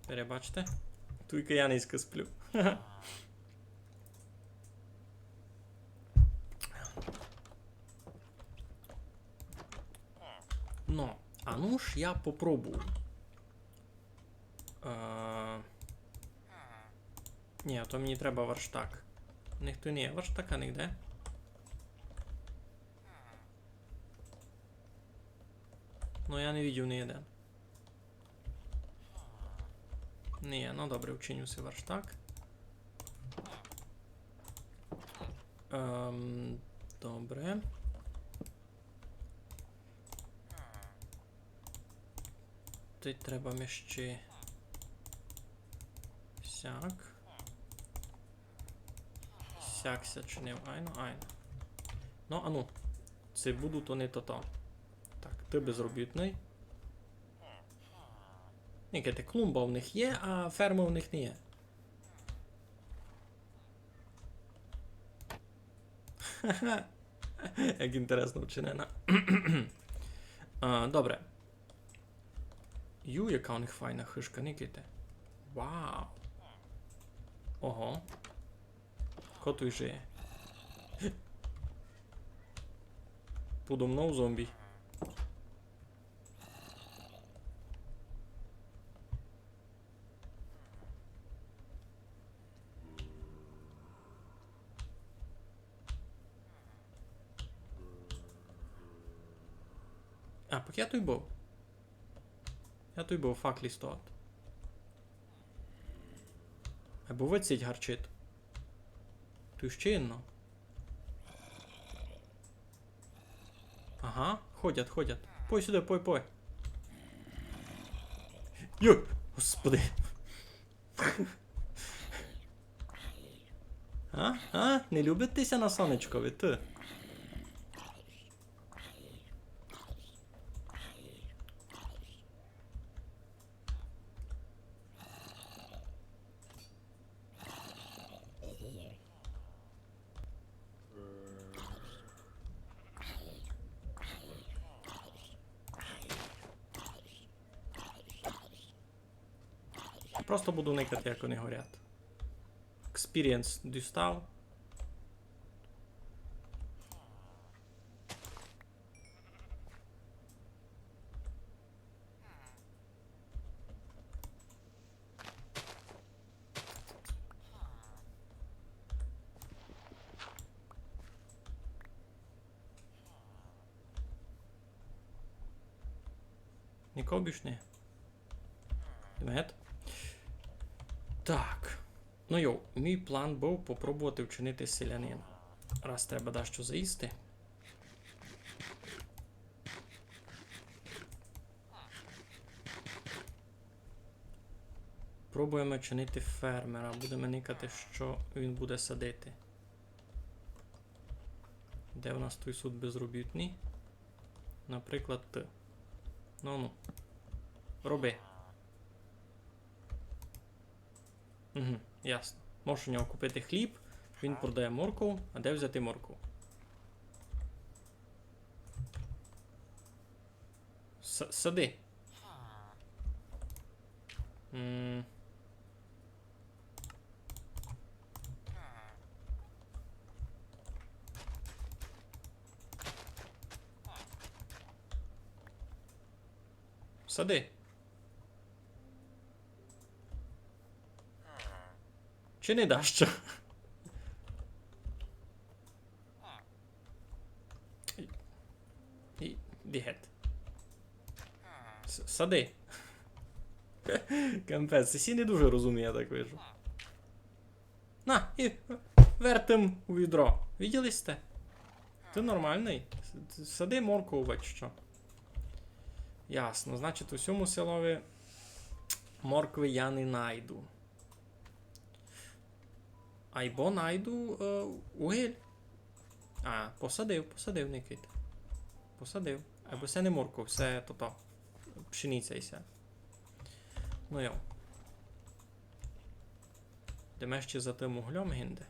Перебачте. Туйка я низько сплю. Ну, а ну ж я попробую. Е, нї, то мені треба верштак. У них туй не є верштака нигде. Ну, я не видів ні єден. Ні, ну добре, вчиню си верштак. Ем, добре. Туй треба ми ще сяк. Сяк ся чинив, айно, айно. Ну, ану. Ци будуть они тото. Так, ты безробітный. Никайте, клумба в них є, а ферма в них не є. Як інтересно вчинена. А, добре. Ю, яка у них файна хышка, никайте. Вау. Ого. Ко туй жиє? Подо мнов зомбі. А, пак я туй быв. Я туй быв, фак листовати. Айбо видцить гарчить. Туй ще єдно. Ага, ходять, ходять. Пой сюды, пой, пой. Йой, господи. А? А? Не любить ти ся на сонечкови, ты? Просто буду никати, як они горять. Експірієнс дістав. Никого більш не. Йдеме гет. Так. Ну йо, мій план быв попробовати вчинити селянина. Раз треба дашто заїсти. Пробуєме чинити фермера. Будеме никати, што він буде садити. Де в нас туй суть безробітні? Наприклад, ты. Ну, ну. Роби. Угу, ясно. Можеш у нього купити хліб, він продає моркву, а де взяти моркву? С-, сади. М. Сади. Чи не дасть? І-, іди геть. С-, сади. Капець, сі не дуже розуміє, я так вижу. На, і вертим у відро. Виділи сте? Ти нормалный? С-, сади моркву, бач што. Ясно, значить, у сьому селови моркви я не найду. Айбо найду, е, угіль. А, посадив, посадив, Никит. Посадив. Айбо се не морква, се тото. Пшениця і се. Ну йо. Йдеме ще за тым углём гинде.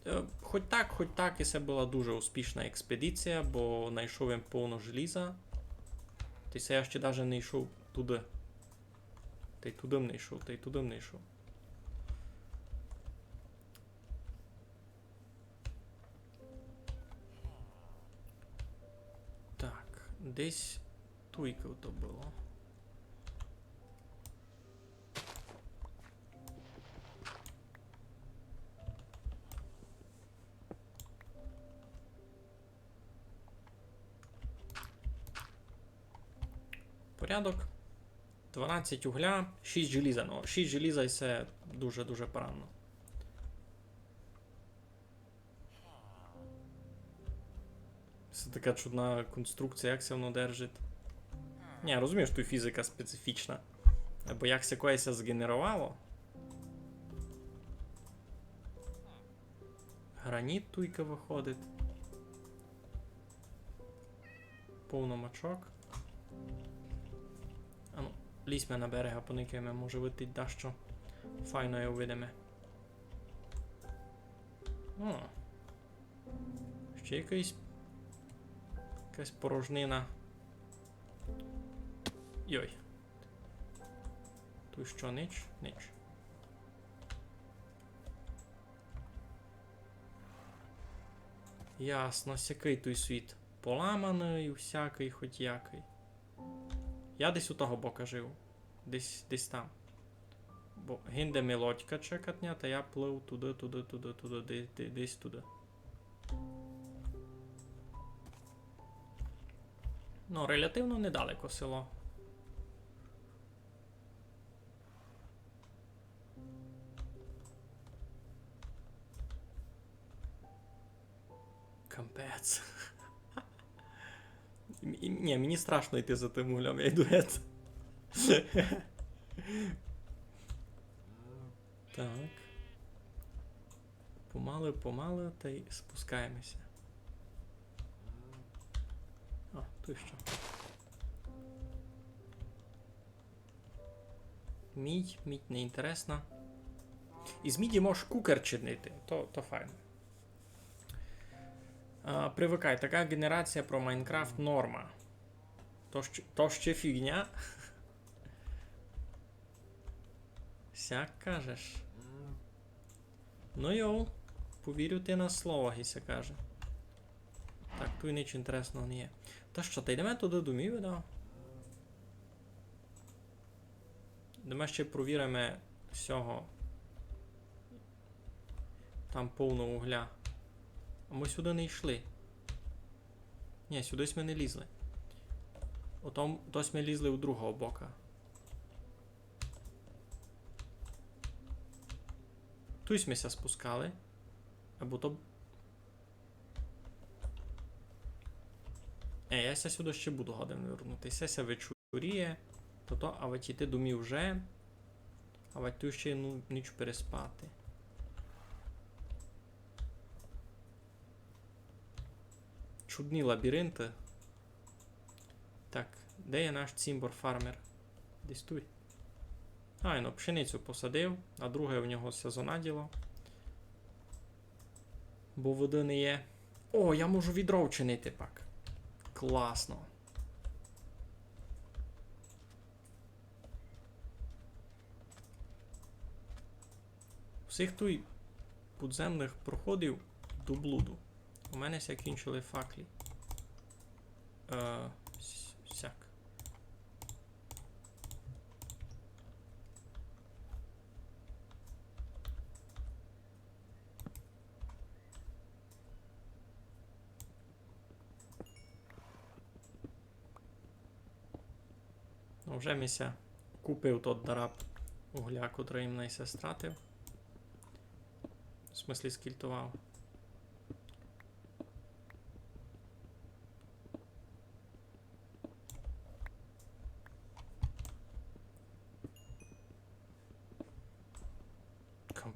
Е, хоть так, хоть так, і се была дуже успішна експедіція, бо найшов им повно желіза. Тай се я ще даже не йшов туды. Тай туды м не йшов, тай туды м не йшов. Так, десь туйка то было. Порядок. Дванадцять угля, шість желіза. Ну, шість желіза і се дуже-дуже парадно. Се така чудна конструкція, як се воно держить. Ні, я розумію, што туй фізика специфічна. Бо як се коли ся згенеровало. Граніт туйка выходить. Повно мачок. Ану, лізьме на берег, а поникаєме, може, видить дашто файноє увидиме. О. Ще якась, якась порожнина. Йой. Туй што, нич? Нич. Ясно, сякый туй світ. Поламаный, всякый, хоть якый. Я десь у того бока жив. Десь, десь там. Бо гинде ми лодька чекатня, та я плыв туды, туды, туды, туды, де-, де-, десь туды. Ну, релятивно недалеко село. Капець. М-, м-, ні, мені страшно йти за тым углём, я йду геть. Так. Помалы, помалы, тай спускаєме ся. А, туй што. Мідь, мідь неінтересна. Із міді можеш кукер чинити, то, то файно. А, привыкай, така генерація про Майнкрафт норма. То ще, то ще фігня. Сяк кажеш. Ну йоу, повірю ти на слово, ги ся каже. Так, туй нич інтересного не є. Та што, та йдеме туды домів, да? Йдеме ще провіриме сього. Там повно угля. А мы сюды не йшли. Ні, сюды сьме не лізли. Ото, ото сьме лізли у другого бока. Туй сьме ся спускали. Або то... Е, я ся сюды ще буду годен вернути. Ся ся вечоріє. То то, авадь іти домів вже. Авадь туй ще, ну, ніч переспати. чудні лабіринты. Так, де є наш цімбор-фармер? Десь туй. Айно, пшеницю посадив, а друге у нього ся зонаділо. Бо воды не є. О, я можу відро вчинити пак. Класно. Всіх туй подземных проходів до блуду. У мене ся кінчили факлі. Е, с-, сяк. Ну, вже ми ся купив тот дараб угля, котрый им най ся стратив. В смыслі, скільтовав.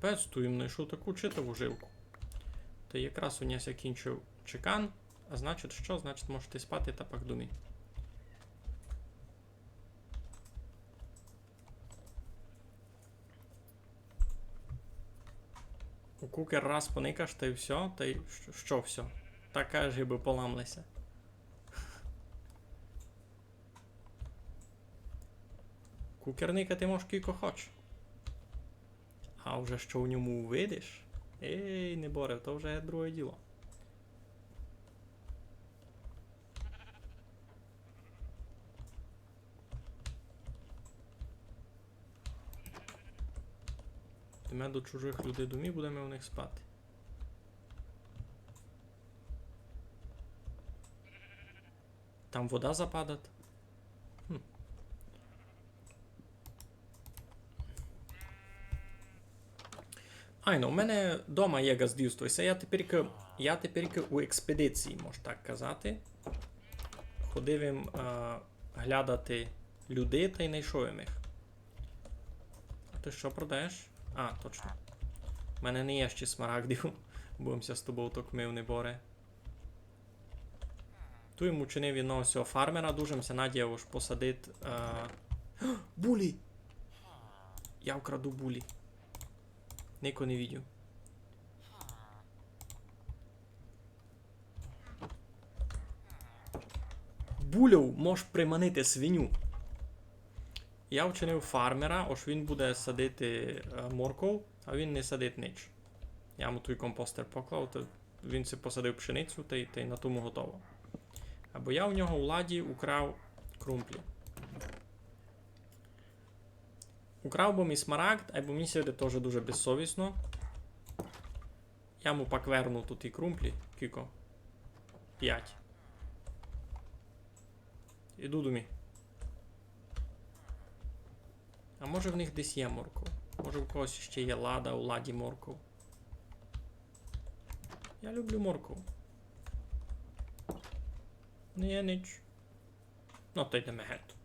Капець, ту им найшов таку читаву жилку. Та якраз у ня ся кінчив чекан, а значить што? Значить, можете спати та пак думі. У кукер раз поникаш, та й всьо, та й што, што всьо? Та кажеш, гибы поламлися. Кукерника ти можеш кілько хоч. А вже што в ньому увидиш? Ей, неборе, то вже друге діло. Йдеме до чужых людей домів, будеме у них спати. Там вода западат. Хм. Айно, у мене дома є ґаздівство. І се я теперька, я теперька у експедиції, мож так казати. Ходив им, е, глядати людей та й найшов им їх. А ти што продаєш? А, точно. У мене не є ще смарагдів, бо им ся з тобов токмив, неборе. Ту им учинив єдного сього фармера, дуже им ся надіяв, ож посадить, е, булі! Я вкраду булі. Нико не видів. Бульов мож приманити свиню. Я вчинив фармера, ож він буде садити, е, морков, а він не садить нич. Я му туй компостер поклав, то він си посадив пшеницю, та й, та й на тому готово. Або я у нього у ладі украв крумплі. Украв бы мі смарагд, айбо мені ся видить тоже дуже безсовісно. Я му пак верну туй і крумплі. Кілько? Пять. Іду домі. А може в них десь є морков? Може в когось ще є лада, у ладі морков? Я люблю морков. Не є нич. Ну, то йдеме геть.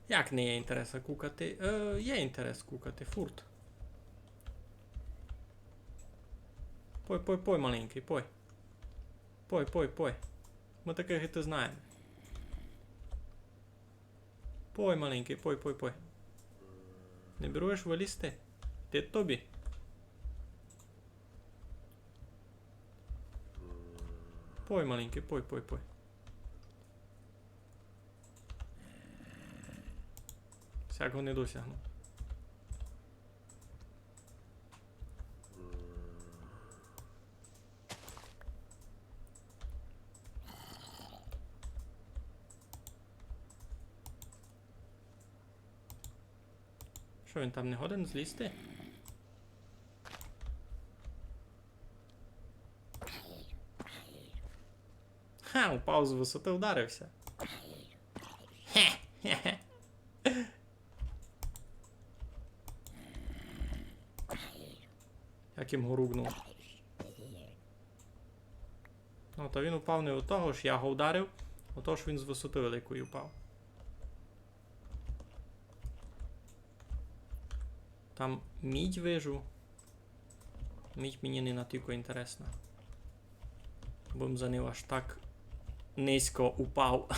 Як не є інтереса кукати? Е, є інтерес кукати, фурт. Пой, пой, пой, маленькый, пой. Пой, пой, пой. Мы такых і то знаєме. Пой, маленькый, пой, пой, пой. Не біруєш вылізти? Ти тобі. Пой, маленькый, пой, пой, пой. Сяк го не досягну. Што, він там не годен злізти? Ха, упав з высоты, вдарився. Як им го ругнув. Ну, та він упав не од того, ож я го вдарив, од того, ож він з высоты великої упав. Там мідь вижу. Мідь мені не натілько інтересна. Бым за ним аж так низько упав.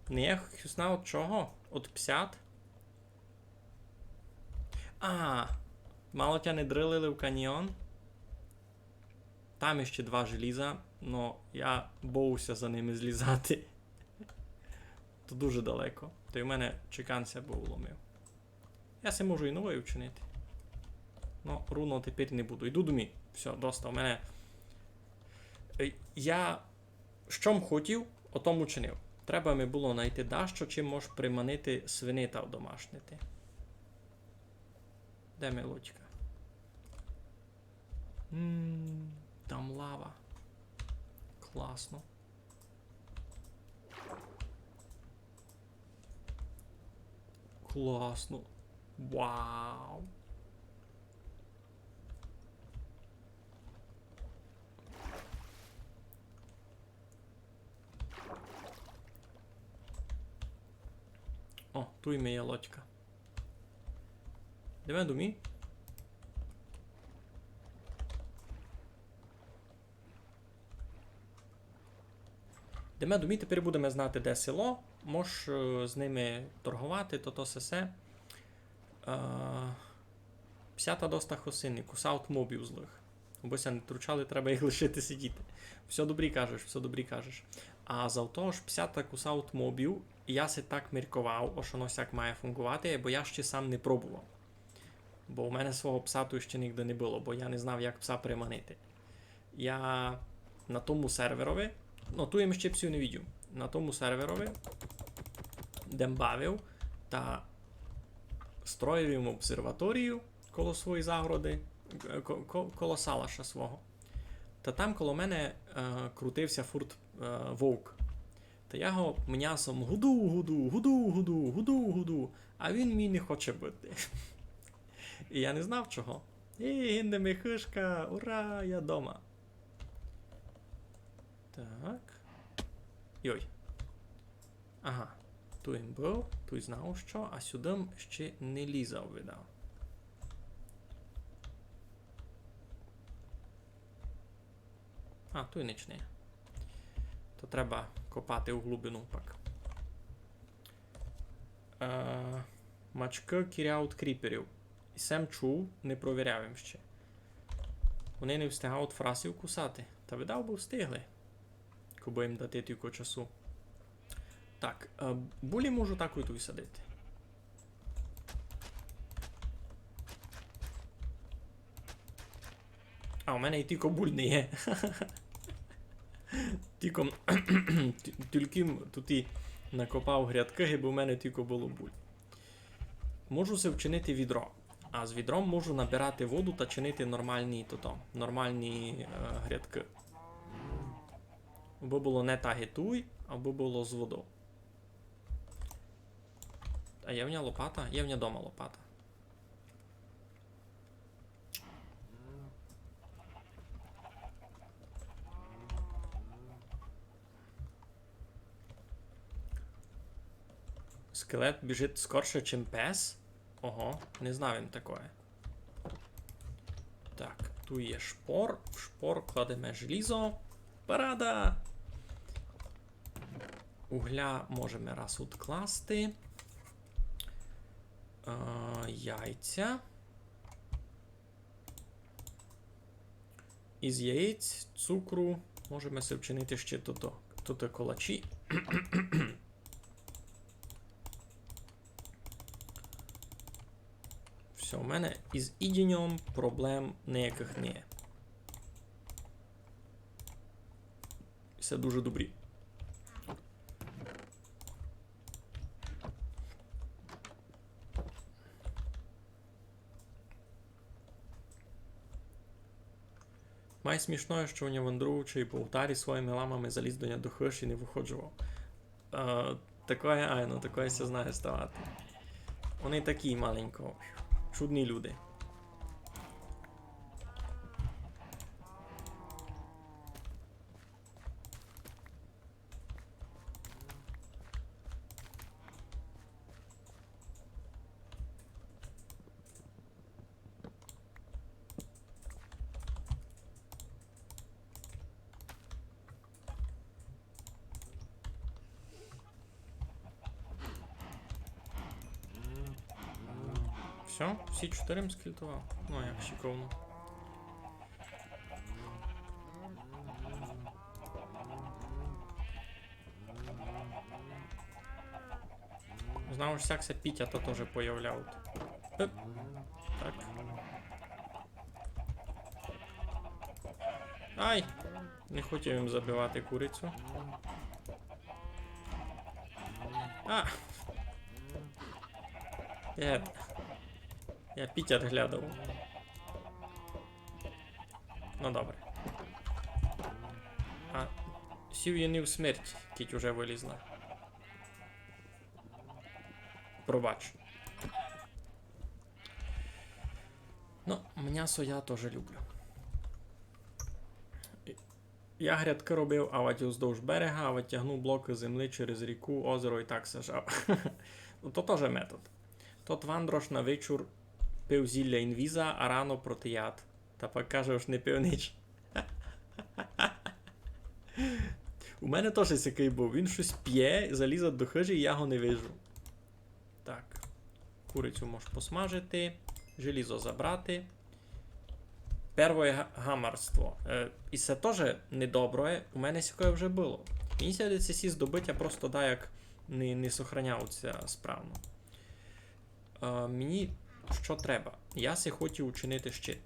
Не, я х-, знав од чого? Од псят? А, мало тя не дрилили в каньйон? Там іщи два желіза, но я боюся за ними злізати. То дуже далеко. Та й у мене чекан ся бы уломив. Я си можу і новый учинити. Но, руно тепер не буду. Йду домі. Всьо, доста. У мене, е, я што м хотів, о том учинив. Треба ми было найти дашто, чим мож приманити свиней та одомашнити. Де ми лодька? М, там лава. Класно. Класно. Вау. О, туй ми є лодька. Йдеме домі. Йдеме домі, тепер будеме знати, де село. Мож, е, з ними торговати, то, то сесе. Е, псята доста хосинні, кусають мобів злых. Обы ся не тручали, треба їх лишити сидіти. Всьо добрі кажеш, всьо добрі кажеш. А за то, ож псята кусають мобів, я си так мірковав, ож оно сяк має фунґовати, бо я ще сам не пробовав. Бо у мене свого пса туй ще нигде не было, бо я не знав, як пса приманити. Я на тому серверови, но, туй им ще псів не видів, на тому серверови, де м бавив, та строїв им обсерваторію коло своєї загороди, е, ко-, ко-, коло салаша свого. Та там коло мене, е, крутив ся фурт, е, вовк. Та я го мнясом гуду, гуду, гуду, гуду, гуду, гуду, а він мій не хоче быти. І я не знав чого. І гинде ми хышка, ура, я дома. Так. Йой. Ага. Туй им быв, туй знав што, а сюды м ще не лізав, видав. А, туй нич не є. То треба копати у глубину пак. Е, мачкы кіряють кріперів. І се м чув, не провіряв им ще. Они не встигають фрасів кусати. Та видав бы встигли. Кобы им дати тілько часу. Так, е, булі можу такой туй садити. А, у мене і тілько буль не є. Тілько, ті-, тілько м туй і накопав грядкы, бо в мене тілько было буль. Можу си вчинити відро. А з відром можу набирати воду та чинити нормалні, тото, нормалні, е, грядкы. Абы было не так ги туй, абы было з водов. А є в ня лопата? Є в ня дома лопата. Скелет біжить скорше, чим пес? Ого, не знав им такоє. Так, туй є шпор. В шпор кладеме желізо. Парада! Угля можеме раз удкласти. Е, яйця. Із яєць, цукру можеме си вчинити ще тото, тото колачі. Всьо, у мене із їдіньом проблем ниякых не є. Всьо дуже добрі. Май смішноє, што у ня вандруючий по гутарі своїми ламами заліз до ня до хыжі і не выходжував. Е, такоє, айно, такоє ся знає ставати. Они такі маленько чудні люди. Всьо, всі чотири м скільтовав. Ну, як шиковно. Знав, ож сяк ся Пітя то тоже появляв. Е, так. Ай! Не хотів им забивати курицю. А! Е, я Пітя глядав. Ну добре. А сів єни в смерть, кідь уже вылізла. Пробач. Ну, мнясо я тоже люблю. Я грядкы робив, авадь уздовж берега, авадь тягнув блокы землі через ріку, озеро і так сажав. Ну, то тоже метод. Тот вандрош на вечур пив зілля інвіза, а рано протияд. Та пак каже, ож не пив нич. У мене тоже сякый быв. Він штось пє, залізе до хыжі, і я го не вижу. Так. Курицю можеш посмажити, желізо забрати. Первоє га-, гамарство. Е, і се тоже недоброє. У мене сякоє вже было. Мені ся видить, сі здобытя просто даяк не, не сохраняються справно. Е, мені што треба? Я си хотів учинити щит.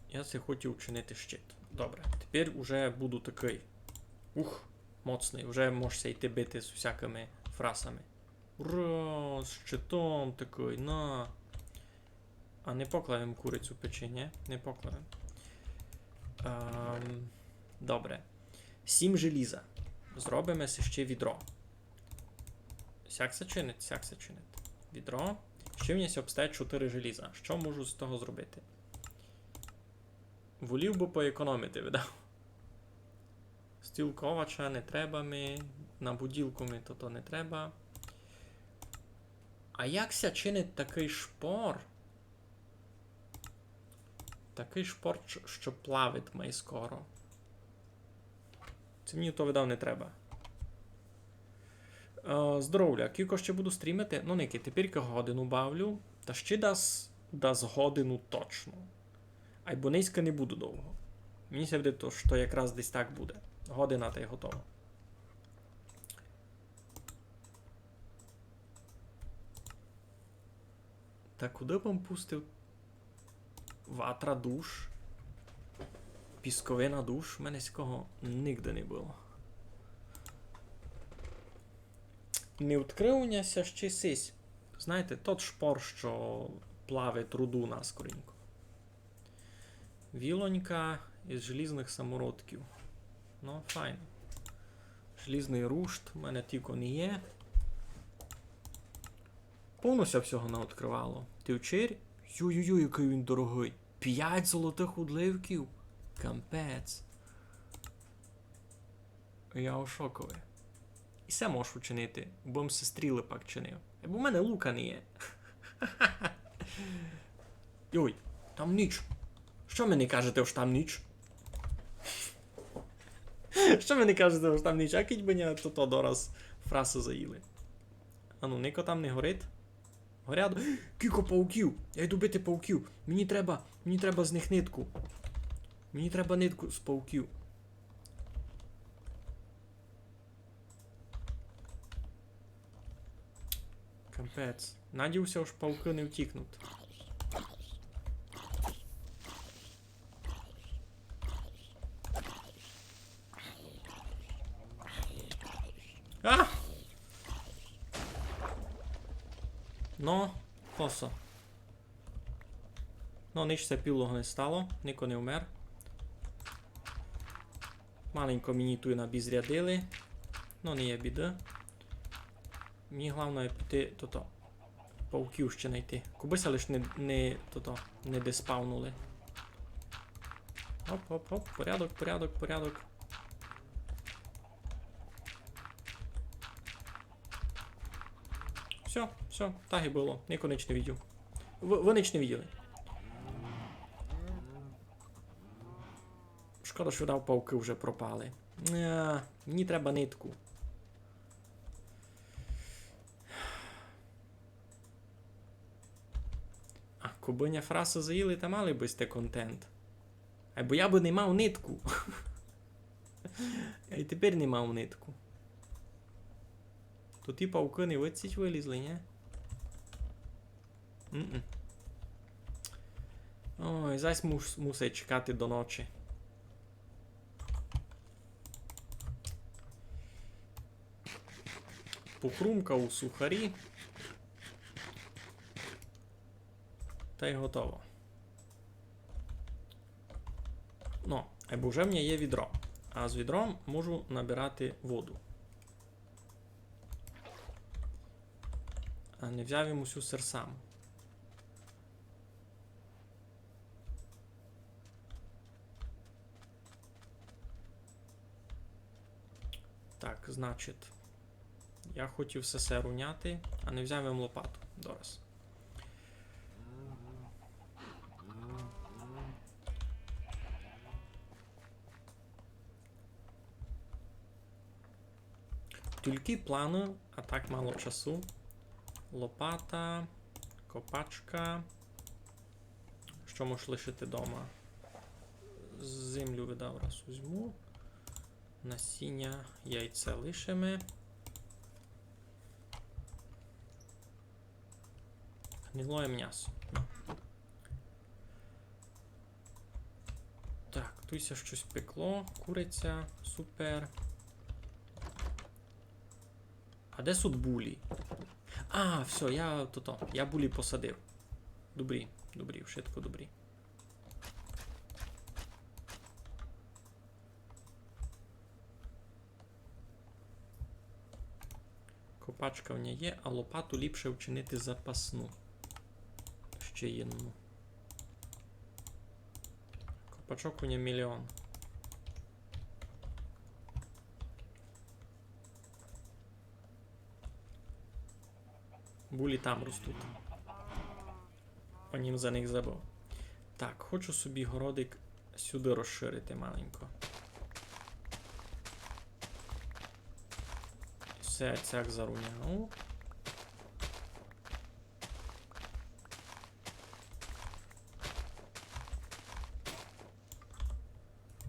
Я си хотів учинити щит. Добре, тепер уже буду такый. Ух, моцный. Уже можеш ся йти бити з усякыми фрасами. Ура, з щитом такый, на. А не поклав им курицю печи, ні? Не поклав им. Ем, добре. Сім желіза. Зробиме си ще відро. Сяк ся чинить, сяк ся чинить. Відро. Ще в мене обстає чотири желіза. Што можу з того зробити? Волів бы поекономити, видав. Стіл ковача не треба ми, на буділку ми то, то не треба. А як ся чинить такый шпор? Такый шпор, ш-, што плавить май скоро. Се мені то, видав, не треба. Е, здоровля, кілько ще буду стрімити? Ну, никай, тепер годину бавлю, та ще дас, дас годину точно. Айбо нынька не буду довго. Мені ся видить, то, што якраз десь так буде. Година тай готово. Та куды б м пустив? Ватра душ. Пісковина душ. У мене сякого нигде не было. Не відкрыв у ня ся ще сись. Знаєте, тот шпор, што плавить руду наскоренько. Вілонька із желізных самородків. Ну, файно. Желізный рушт у мене тілько не є. Повно ся всього наоткрывало. Ти вчер? Йой-йой-йой, якый він дорогый. Пять золотых удливків. Кампець. Я у шокови. І се можу чинити, бо м се стрілы пак чинив. Бо в мене лука не є. Йой, там ніч. Што ми не кажете, ож там ніч? Што ми не кажете, ож там ніч? А кідь бы ня то, то дораз фрасы заїли. Ану, нико там не горить. Горять. Кілько пауків! Я йду бити пауків. Мені треба, мені треба з них нитку. Мені треба нитку з пауків. Капець. Надію ся, ож паукы не втікнуть. А! Ну, косо. Ну, нич ся пілого не стало, нико не вмер. Маленько мені туй набізрядили. Ну, не є біды. Мені головне піти тото. Пауків ще найти. Кобы ся лиш не, не, тото, не деспавнули. Оп, оп, оп, порядок, порядок, порядок. Всьо, всьо, так і было. Нико нич не видів. Вы, вы нич не виділи. Шкода, што там паукы вже пропали. Е, мені треба нитку. Кобы ня фраса заїли, та мали бы сьте контент. Айбо я бы не мав нитку. Я й тепер не мав нитку. То ті павкы не выдцїть вылїзли, нї? М-м. Ой, зась мус-, мусить чекати до ночи. Похрумкав у сухарі. Тай готово. Но, айбо вже в мене є відро. А з відром можу набирати воду. А не взяв им усю серсам. Так, значить, я хотїв всьо се руняти, а не взяв им лопату. Дораз. Тілько планы, а так мало часу. Лопата, копачка. Што мож лишити дома? Землю видав раз узьму. Насіня, яйце лишиме. Гнилоє мнясо. Но. Так, туй ся штось пекло. Куриця. Супер. А де сут булі? А, всьо, я тото, я булі посадив. Добрі, добрі, вшытко добрі. Копачка в ня є, а лопату ліпше вчинити запасну. Ще єдну. Копачок у ня мільйон. Булі там ростуть. О нїм за них забыв. Так, хочу собі городик сюды розширити маленько. Всьо, цяк заруняв.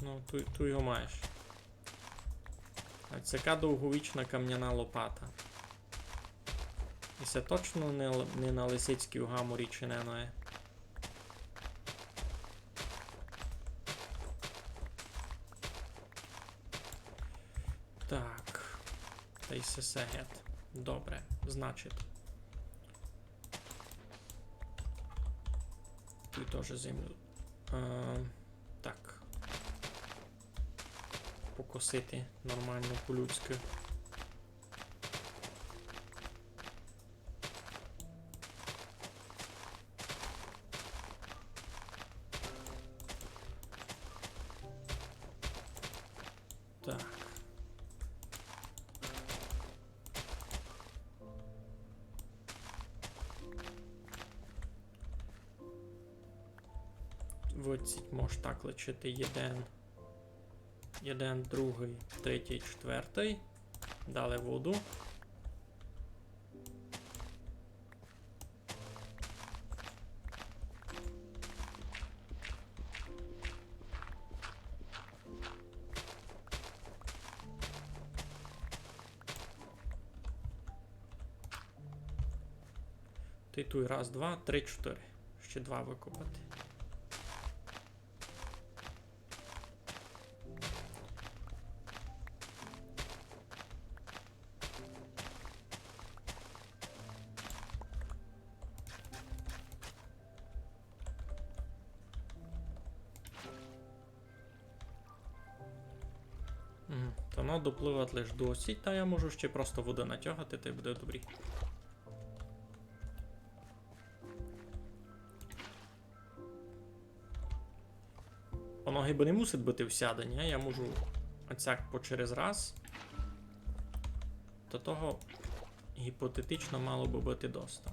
Ну, туй, туй го маєш. А се така довговічна камняна лопата. І се точно не л-, не на Лисицькій гаморі чинено є. Так. Тай се, се гет. Добре, значить. Туй тоже землю. Е, так. Покосити нормално по-людськы. Так. Выдцїть мож так лишити єден. Єден, другый, третій, четвертый. Далі воду. Тай туй раз, два, три, чотыри. Ще два выкопати. Мгм. Та воно допливать лиш досить, та я можу ще просто воды натягати, та й буде добрі. Воно гибы не мусить быти всяды, нї? Я можу оцяк по через раз. Та того гіпотетично мало бы быти доста.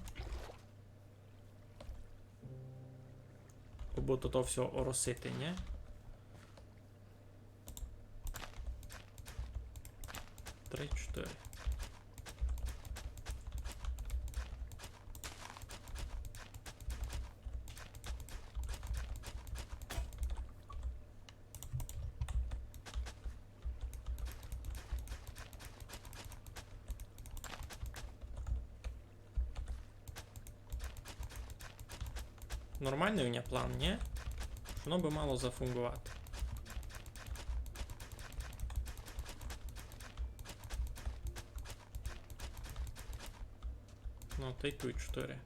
Або то, то всьо оросити, нї? Три, чотыри. Нормалный у ня план, нї? Воно бы мало зафунґовати. Ну, та й туй чотыри.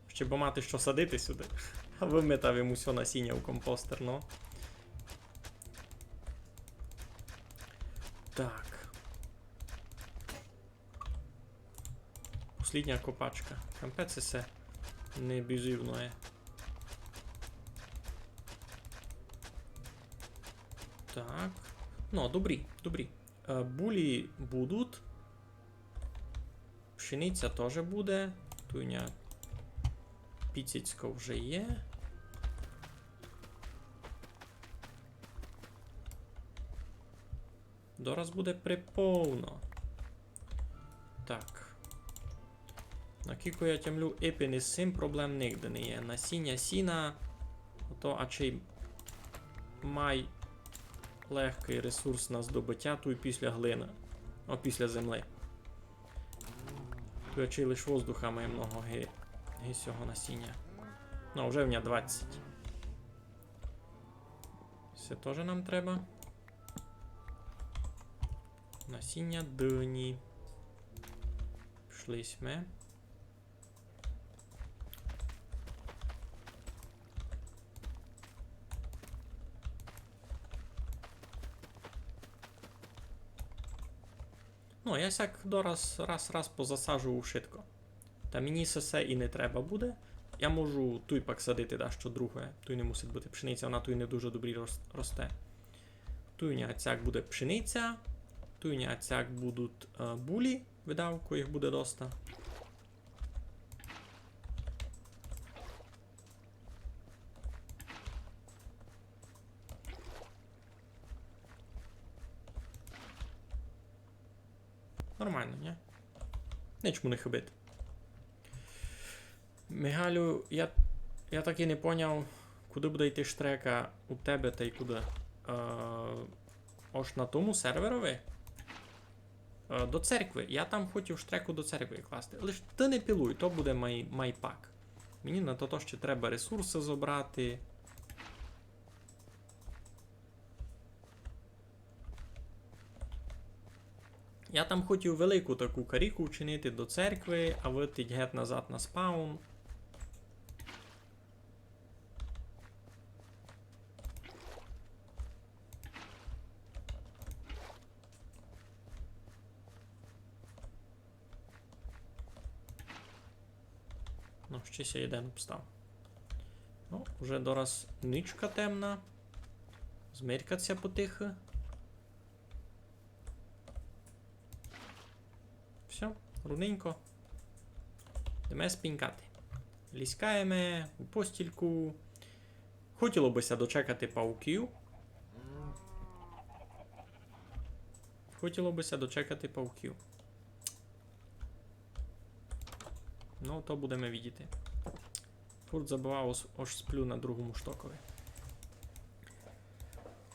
Ще бы мати што садити сюды. А выметав им усьо насіня у компостер, ну. Так. Послїдня копачка. Капець, се не бізувно є. Так. Ну, добрі, добрі. Е, булі будуть. Пшениця тоже буде. Туй у ня піціцько вже є. Дораз буде приповно. Так. Накілько я тямлю, ипен из сим проблем нигде не є. Насіня сіна, то ачей май легкый ресурс на здобытя, туй після глины. О, після землі. Туй ачей лиш воздуха май много ги, ги сього насіня. Ну, а вже в ня двадцять. Се тоже нам треба. Насіня дыні. Пішли сьме. Ну, я сяк дораз раз, раз позасаджу ушытко. Та мені се, се і не треба буде. Я можу туй пак садити дашто друге. Туй не мусить быти пшениця, она туй не дуже добрі рос-, росте. Туй у ня цяк буде пшениця, туй у ня цяк будуть, е, булі, видав, ко їх буде доста. Нормално, нї? Нич му не хыбить. Мигалю, я, я так і не поняв, куды буде йти штрека у тебе тай куды. Е, ож на тому серверови? Е, до церкви. Я там хотів штреку до церкви класти. Лиш ты не пилуй, то буде май-, майпак. Мені на то ще треба ресурсы зобрати. Я там хотів велику таку каріку вчинити до церкви, а вытить гет назад на спаун. Ну, ще ся єден обстав. Ну, уже дораз ничка темна. Змеркать ся потихы. Всьо, руненько. Йдеме спінькати. Ліскаєме у постільку. Хотіло бы ся дочекати пауків. Хотіло бы ся дочекати пауків. Ну, то будеме видіти. Фурт забывав, ож, ож сплю на другому штокови.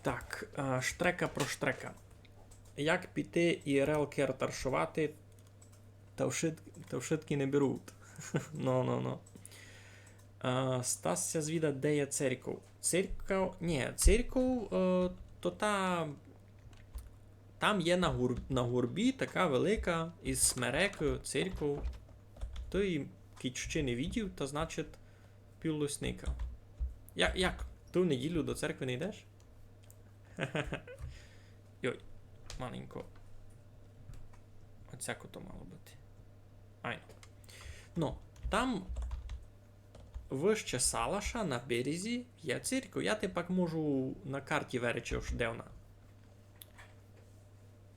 Так, е, штрека про штрека. Як піти ІРЛ кертаршовати, та вшыт-, та вшыткі не беруть. Ну, ну, ну. Е, Стас ся звідать, де є церков. Церков, нї, церков, е, то та Там є на гур-, на горбі така велика из смерек церков. Ты її кідь ще не видів, та значить пів лесника. Я-, як? Ты в неділю до церкви не йдеш? Йой, маленько. Оцяко то мало быти. Айно. Ну, там выще Салаша на березі є церков. Я ти пак можу на карті веречи, ож де вона.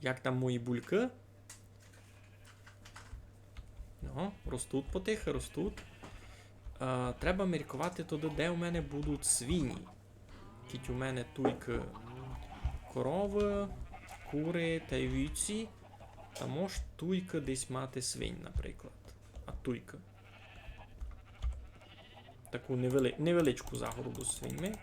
Як там мої булькы? Ну, ростуть потихы, ростуть. Е, треба мірковати туды, де у мене будуть свині. Кідь у мене туйкы коровы, куры тай вівці, та мож туйкы десь мати свинь, наприклад. А туйкы. таку невели-, невеличку загороду з свиньми.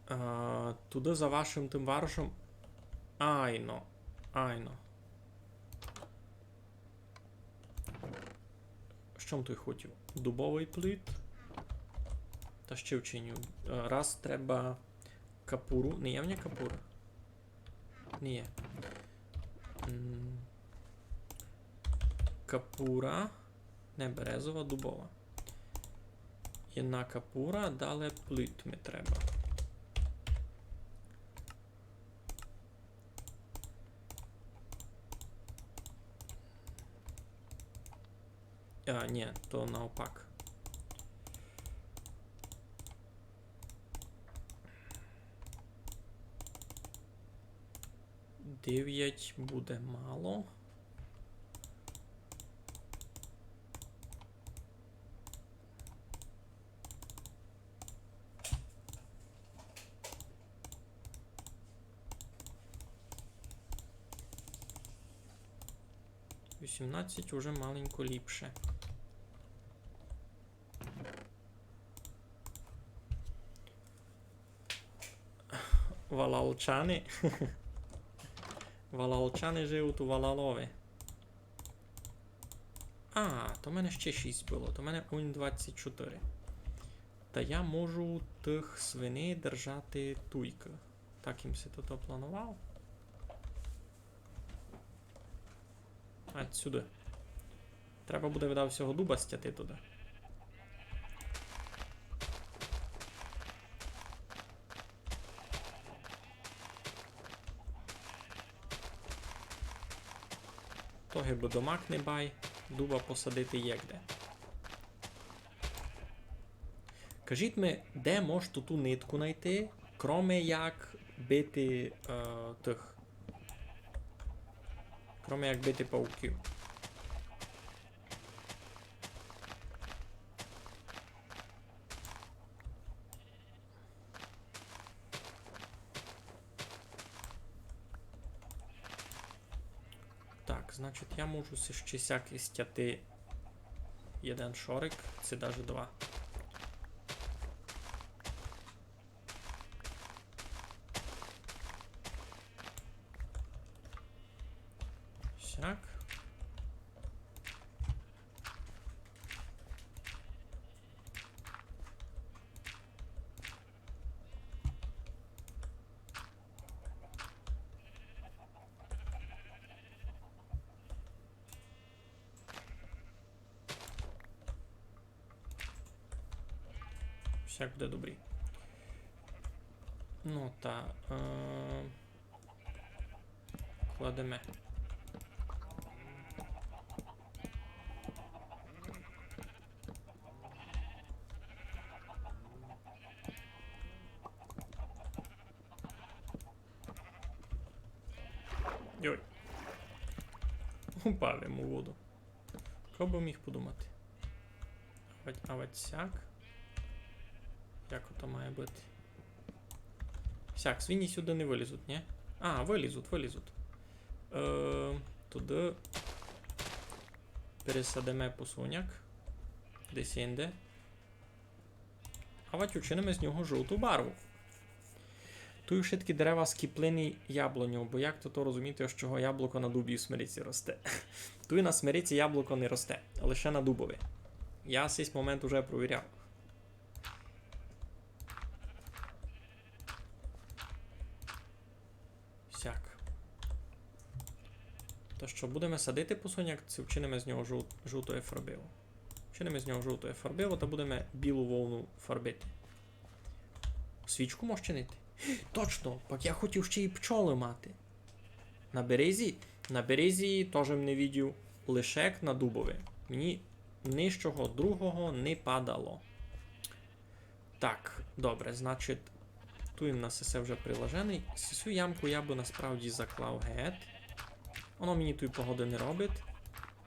А, туды за вашым тым варошом. Айно, айно. Што м туй хотів? Дубовый плит. Та ще вчиню. Е, раз треба капуру. Не є в мене капура? Не є. М, капура. Не березова, дубова. Єдна капура, дале плит ми треба. А, ні, то наопак. Девять буде мало. Вісімнадцять уже маленько ліпше. Валалчани. Валалчани живуть у Валалови. А, то в мене ще шість было, то в мене унь двадцять чотири. Та я можу тых свиней держати туйкы. Так им си то планував. Ать сюды. Треба буде, видав, всього дуба стяти туды. То гибы домак не бай, дуба посадити є де. Кажіть ми, де мож ту, ту нитку найти, кроме як бити, е, тых. Кроме як бити пауків. Так, значить, я можу си ще сяк істяти єден шорик, ци даже два. Сяк. Всяк буде добрі. Ну та, е, кладеме. Йой. Упав им у воду. Хто бы міг подумати? Авать, авать сяк. Як ото має быти? Сяк, свині сюды не вылізуть, ні? А, вылізуть, вылізуть. Е, туды пересадиме посуняк. Десь інде. Авать учиниме з нього жовту барву. Туй вшыткі дерева скіплені яблуньов, бо як то, то розуміти, з чого яблуко на дубі в смериці росте? Туй на смериці яблуко не росте, лише на дубови. Я сись момент уже провіряв. Сяк. То што, будеме садити посуняк, ци вчиниме з нього жов-, жовтоє фарбиво? Вчиниме з нього жовтоє фарбиво та будеме білу вовну фарбити. Свічку мож чинити? Точно, пак я хотів ще й пчолы мати. На березі? На березі тоже м не видів, лише як на дубови. Мені нічого другого не падало. Так, добре, значить, туй у нас всьо вже прилажене. Сю ямку я бы насправді заклав гет. Воно мені туй погоды не робить.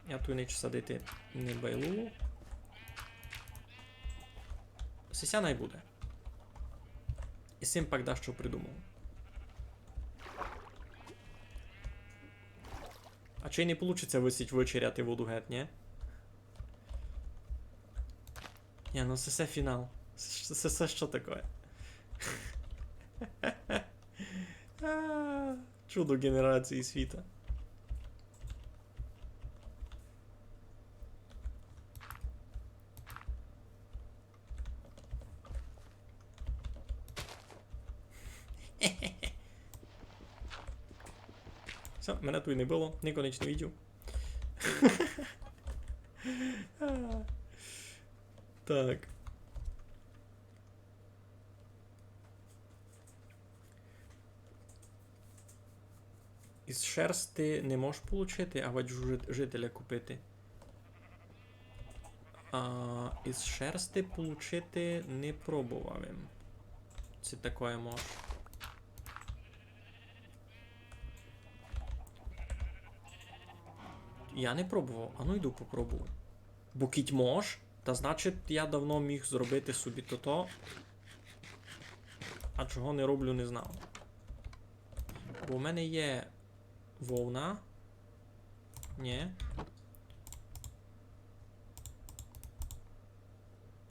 Я туй нич садити не байлую. Сися най буде. І з сим пак дашто придумав. А чи не получить ся висіть вычеряти воду гет, нї? Нї, ну се, се фінал. Се, се, се што такоє? А, чудо ґенерації світа. Всьо, мене туй не было, нико нич не видїв. Так. Из шерсти не можеш получити, авадь жи-, жителя купити. А, из шерсти получити не пробовав им. Ци такоє мож. Я не пробовав, ану йду попробую. Бо кідь мож, та значить я давно міг зробити собі тото. А чого не роблю, не знав. Бо в мене є вовна. Нї.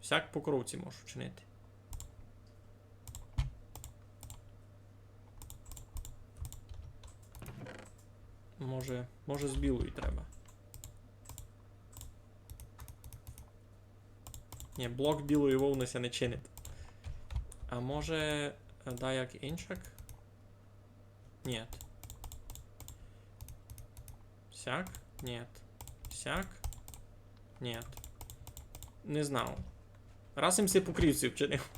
Всяк покровці можу чинити. Може, може з білої треба. Нї, блок білої вовны ся не чинить. А може, е, даяк иншак? Нї. Сяк? Нї. Сяк? Нї. Не знав. Раз им се покрівці вчинив.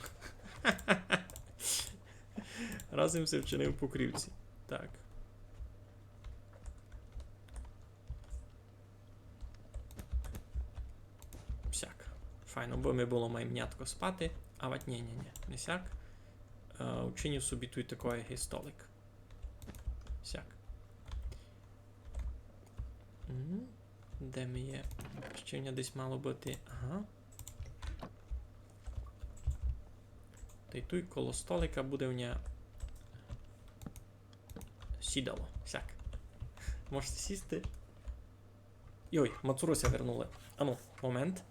Раз им се вчинив покрівці. Так. Сяк. Файно, бо ми было май мнятко спати. А вать, нї, нї, нї, не сяк. Е, учиню собі туй такоє ги столик. Сяк. Мгм. Де ми є? Ще в ня десь мало быти. Ага. Та й туй коло столика буде в ня сідало. Сяк. Можете сісти. Йой, мацуру ся вернули. Ану, момент.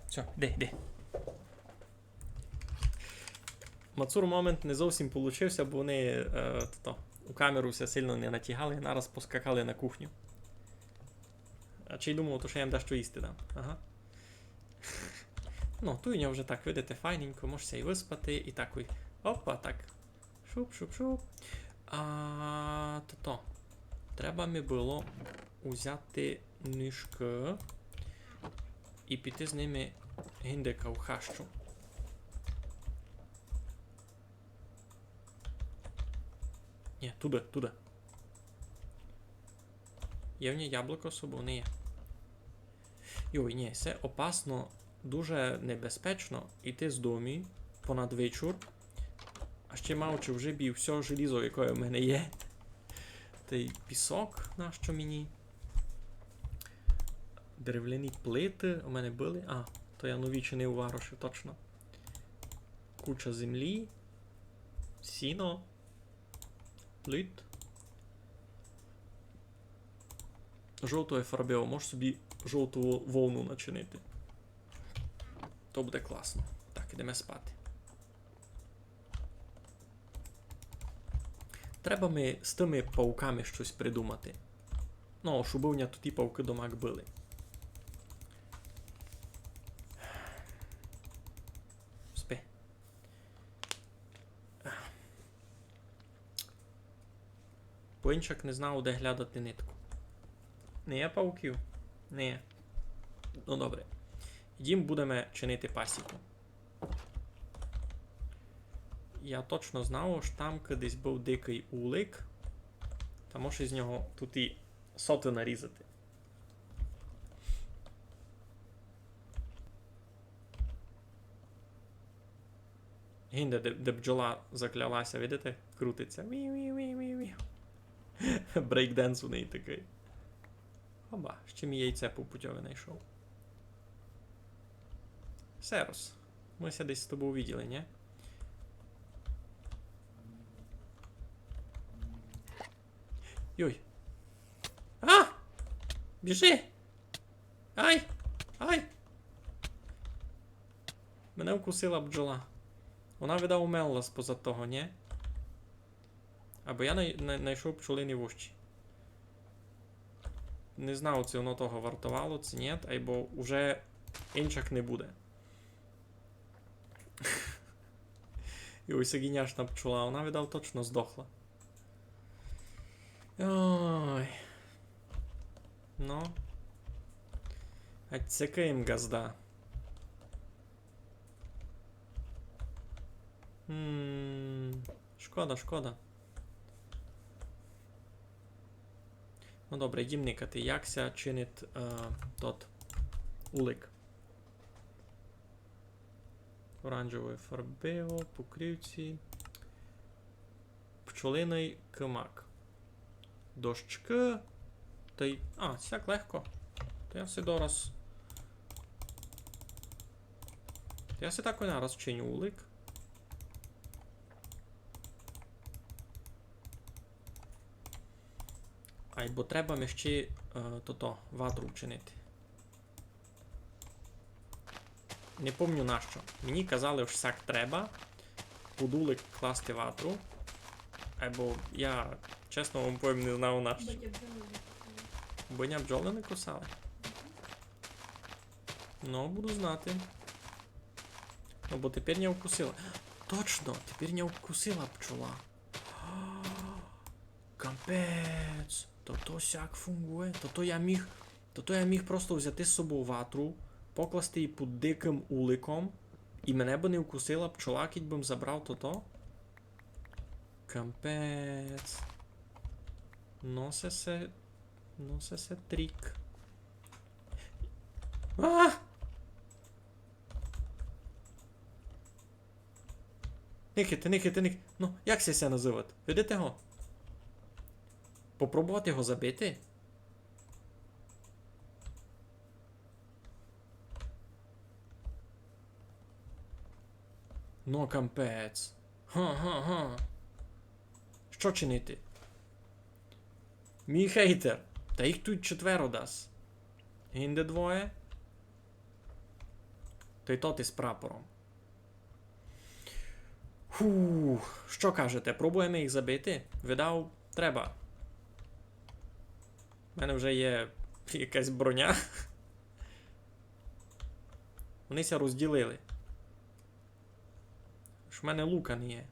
Всьо, йди, йди. Мацур момент не зовсім получив ся, бо они, е, тото, у камеру ся сильно не натягали, нараз поскакали на кухню. А чи й думав, то што я їм дашто їсти дам. Ага. Ну, туй у нього вже так, видите, файненько, можеш ся й выспати, і так ой. Опа, так. Шуп, шуп, шуп. А, тото. Треба ми было узяти нишкы і піти з ними гиндика в хащу. Нї, туды, туды. Є в ній яблуко з собов? Не є. Йой, нї, се опасно, дуже небезпечно йти з дому понад вечур. А ще маючи в жебі всьо желізо, яке в мене є. Та й пісок, нащо мені? Деревляні плиты у мене были. А, то я нові чинив у вароші, точно. Куча землі. Сіно. Лід. Жовтої фарби, о, можеш собі жовту вовну начинити. То буде класно. Так, ідеме спати. Треба ми з тыми пауками штось придумати. Ну, шубы в ня туй ті паукы домак были. Спи. Бо иншак не знав, де глядати нитку. Не є пауків? Не є. Ну, добре. Йдім, будеме чинити пасіку. Я точно знав, ож там кудись быв дикый улик. Та може з нього туй і соты нарізати. Гинде, де, де бджола закляла ся, видите? Крутить ся. Ві-ві-ві-ві-ві. Брейкденс у неї такый. Хоба, ще мій яйце по путьови найшов. Серус. Мы ся десь з тобою виділи, нї? Йой. А! Біжи! Ай! Ай! Мене вкусила бджола. Вона, видав, умерла споза того, нї? Або я най-, най-, найшов пчолині вущі. Не знав, ци воно того вартовало, ци нї, айбо уже инчак не буде. І ось гіняшна пчола, вона, видав, точно здохла. Ой. Ну. А цяка їм ґазда. М, шкода, шкода. Ну добре, йдім никати, як ся чинить, е, тот улик. Оранжевоє фарбиво, покрівці. Пчолиный кымак. Дощкы. Тай, а, сяк легко. То я си дораз. То я си такой нараз чиню улик. Айбо треба ми ще, е, тото, ватру вчинити. Не помню нащо. Мені казали, ож сяк треба. Під улик класти ватру. Айбо я, чесно вам повім, не знав нащо. Бо тя бджолы не кусали. Бо ня бджолы не кусали? Ну, буду знати. Ну, бо тепер ня вкусила. Точно, тепер ня вкусила пчола. Капець. То то сяк фунґує. То то я міг, то то я міг просто взяти з собою ватру, покласти її під дикым уликом, і мене бы не вкусила пчола, кідь бы м забрав тото. Капець. Ну, се, се, ну, се, се трік. А! Никайте, никайте, ник-, ну, як се, се называти? Видите го? Попробовати го забити? Ну, капець. Га-га-га. Што чинити? Мій хейтер. Та їх туй четверо дас. Гинде двоє. Тай тот із прапором. Фу, што кажете, пробуєме їх забити? Видав, треба. У мене вже є якась броня. Вони ся розділили. Ож в мене лука не є.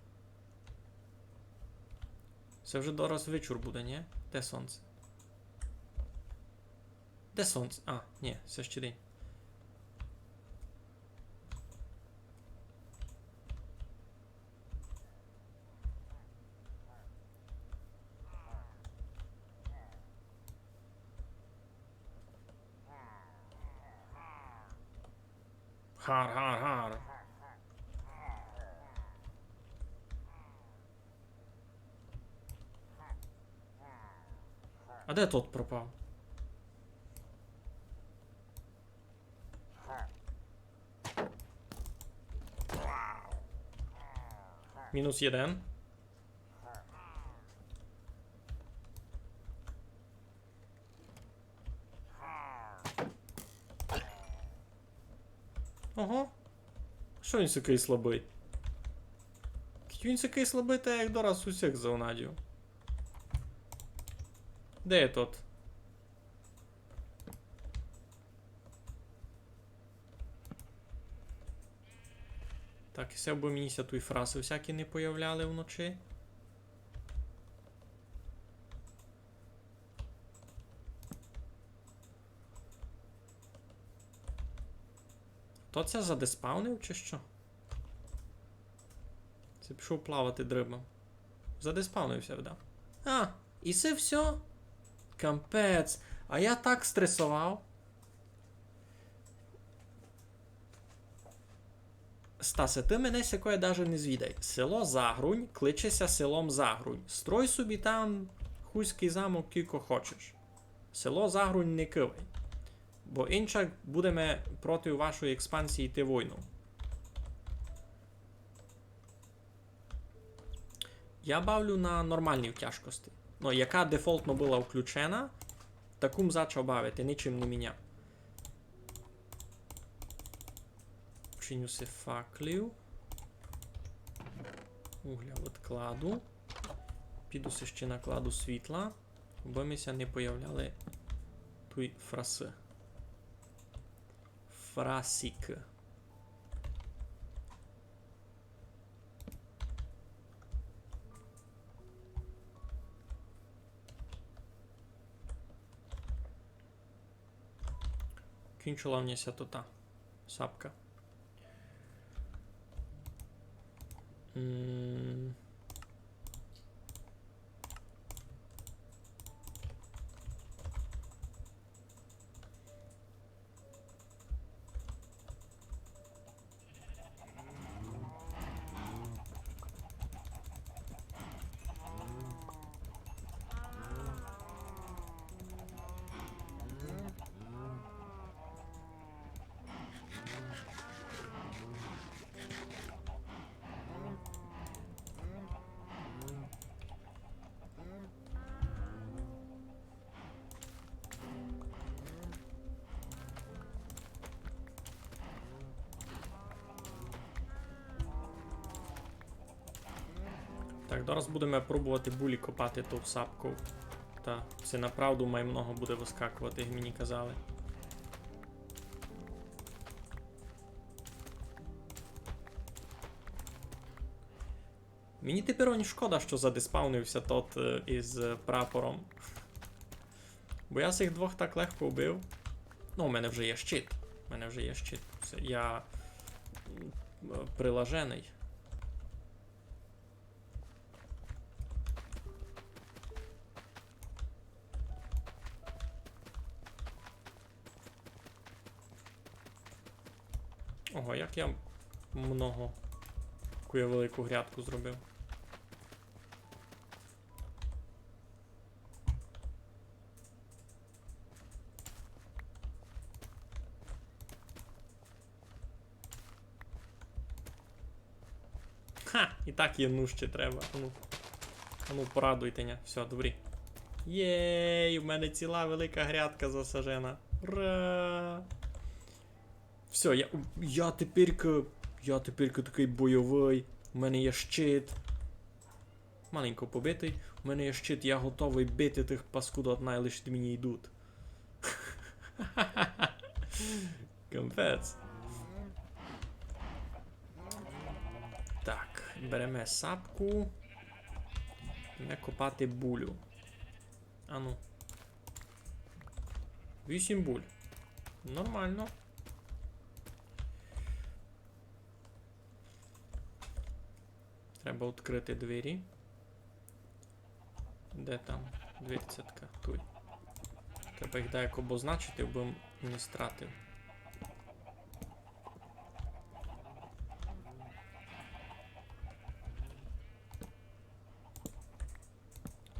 Се вже дораз вечур буде, нї? Де сонце? Де сонце? А, нї, се ще день. Гар, гар, гар. А де тот пропав? Мінус єден. Ого. Што він сякый слабый? Кідь він сякый слабый, та я їх дораз усіх заунадю. Де є тот? Так, і се, абы мені ся туй фрасы всякі не появляли вночі. То се задеспавнив, чи што? Се пішов плавати дрибом. Задеспавнив ся, видав. А, і се всьо? Капець. А я так стресовав. Стасе, ты мене сякоє даже не звідай. Село Загрунь кличе ся селом Загрунь. Строй собі там, Хуськый замок кілько хочеш. Село Загрунь не кывай. Бо инчак будеме проти вашої експансії йти войну. Я бавлю на нормалній тяжкости. Ну, яка дефолтно была включена, таку м зачав бавити, ничим не міняв. Чиню си факлів. Угля відкладу. Піду си ще накладу світла, абы ми ся не появляли туй фрасы. Фрасик. Кінчила в ня ся тота сапка. М. Так, зараз будеме пробовати булі копати ту сапку. Та се направду май много буде выскаковати, як мені казали. Мені тепер онь шкода, што задеспавнив ся тот, е, із прапором. Бо я сих двох так легко вбив. Ну, у мене вже є щит. У мене вже є щит. Всьо, я, м, прилажений. Ого, як я много, яку я велику грядку зробив. Ха! І так єдну ще треба. Ану. Ану, порадуйте ня. Всьо, добрі. Єй, у мене ціла велика грядка засажена. Ура! Всьо, я, я теперька, я теперька такый бойовый. У мене є щит. Маленько побитый. У мене є щит, я готовый бити тых паскудот, най лиш мені йдуть. Капець. Так, береме сапку. Йдеме копати булю. Ану. Вісім буль. Нормално. Треба відкрыти двері. Де там дверцятка? Туй. Треба їх даяк обозначити, абы м не стратив.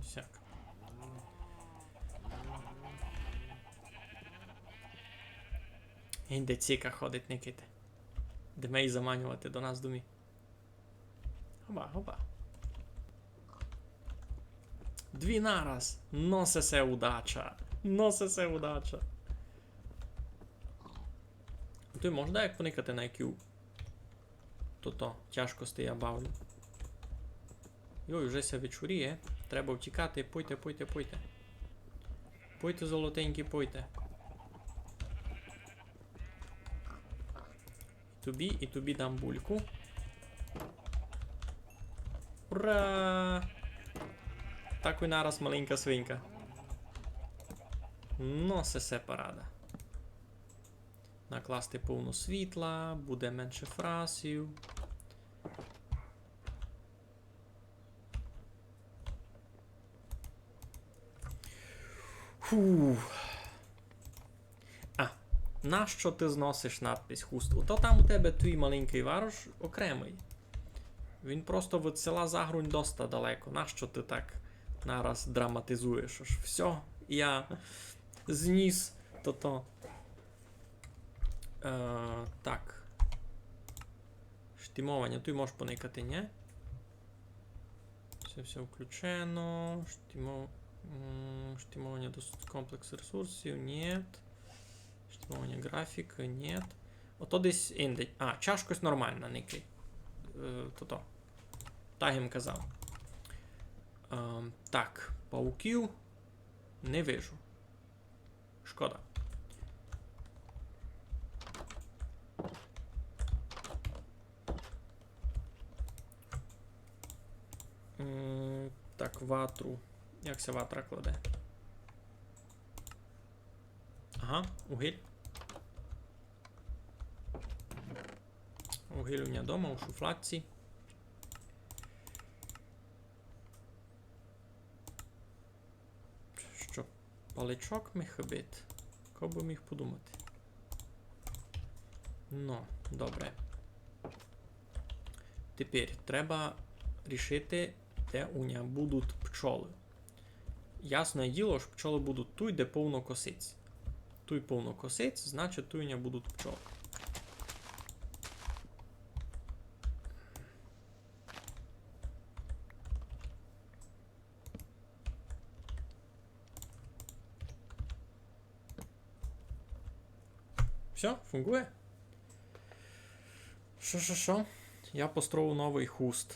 Сяк. Індеціка ходить, никайте. Йдеме її заманювати до нас домі. Гоба, гоба. Дві нараз. Но сесе удача. Но сесе удача. Туй можна як поникати, на які тото тяжкости я бавлю. Йой, уже ся вечоріє. Треба втікати. Пойте, пойте, пойте. Пойте, золотенькі, пойте. Тобі і тобі дам бульку. Ура! Такой нараз маленька свинька. Но, сесе парада. Накласти повно світла, буде менше фрасів. Фу. А, нащо ты зносиш надпись Хуст? Ото там у тебе твій маленькый варош окремый. Він просто від села Загрунь доста далеко. Нащо ты так нараз драматизуєш, ож всьо, я зніс тото. Е, так. Штимованя, туй можеш поникати, нї? Всьо, всьо включено. Штимо-, м, штимованя дос-, комплекс ресурсів, нї. Штимованя ґрафікы, нї. Ото десь індень. А, чашкось нормална, никай. Е, тото. Так им казав. Ем, так, пауків не вижу. Шкода. М, так, ватру. Як ся ватра кладе? Ага, угіль. Угіль у мене дома, у шуфлядці. Што, паличок ми хыбить? Ко бы міг подумати? Но, добре. Тепер треба рішити, де у ня будуть пчолы. Ясне діло, што пчолы будуть туй, де повно косиць. Туй повно косиць, значить, туй у ня будуть пчолы. Всьо, фунґує. Што, што, што? Я построю новый Хуст.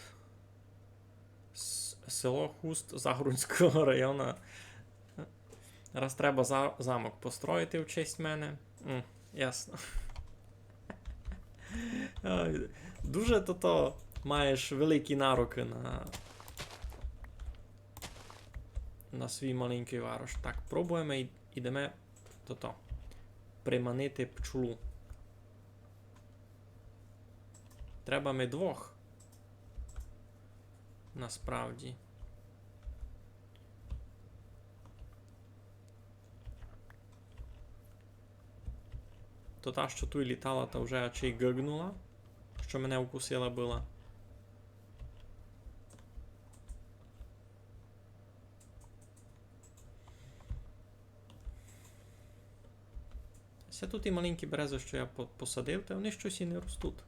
С-, село Хуст Загрунського района. Раз треба за-, замок построїти в честь мене. М, ясно. Ай, дуже тото маєш великі нарокы на, на свій маленькый варош. Так, пробуєме і, ідеме тото. Приманити пчолу. Треба ми двох. Насправді. То та, што туй літала, та вже ачей гыґнула, што мене укусила была. Се туй і маленькі березы, што я по-, посадив, та они штось і не ростуть.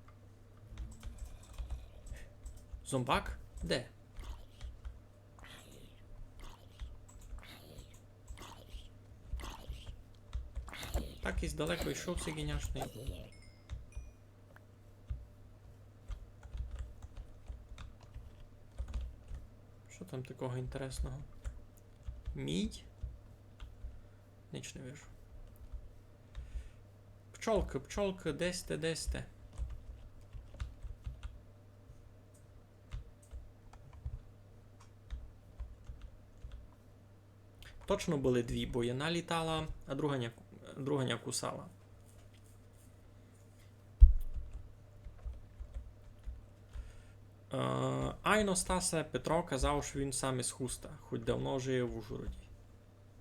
Зомбак? Де? Так і здалеку йшов сей ґіняшный. Што там такого інтересного? Мідь? Нич не вижу. Пчолкы, пчолкы, де сьте, де сьте? Точно были дві, бо єдна літала, а друга ня, друга ня кусала. Е, айно, Стасе, Петро казав, што він сам із Хуста, хоть давно жиє в Ужгороді.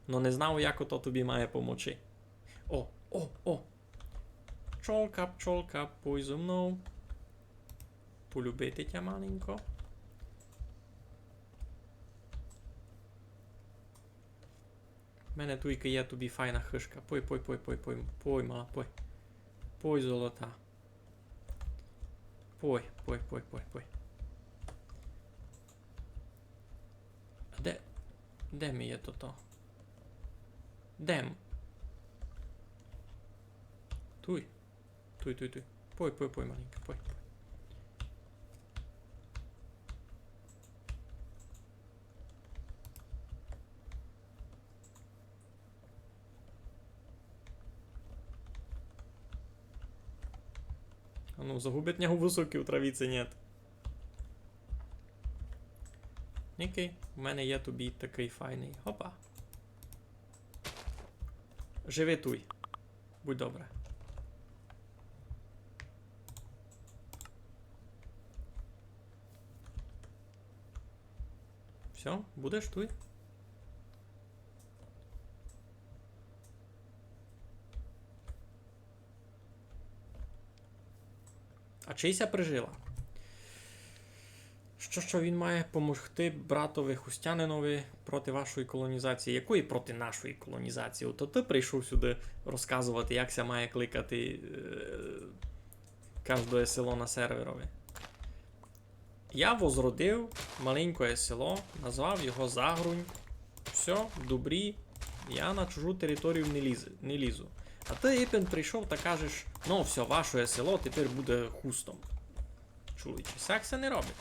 Но не знав, як ото тобі має помочи. О, о, о! Пчолка, пчолка, пой зо мнов. Полюбити тя маленько. В мене туйка є тобі файна хышка. Пой, пой, пой, пой, пой, пой, мала, пой. Пой, золота. Пой, пой, пой, пой, пой. А де, де ми є тото? Де м-, туй. Туй, туй, туй. Пой, пой, пой, маленька, пой, пой. А ну, загубить нього высокий у травиці, нет. Никай, у мене є тобі такый файный. Опа. Живи туй. Будь добре. Всьо, будеш туй? А чий ся прижила? Што, што він має помогти братови хустянинови проти вашої колонізації? Якої проти нашої колонізації? Ото ты прийшов сюды розказовати, як ся має кликати, е, каждоє село на серверови. Я возродив маленькоє село, назвав його Загрунь. Всьо, добрі, я на чужу територію не лізу, не лізу. А ты, Іпен, прийшов та кажеш: «Ну, всьо, вашоє село тепер буде хустом». Чоловіче, сяк ся не робить.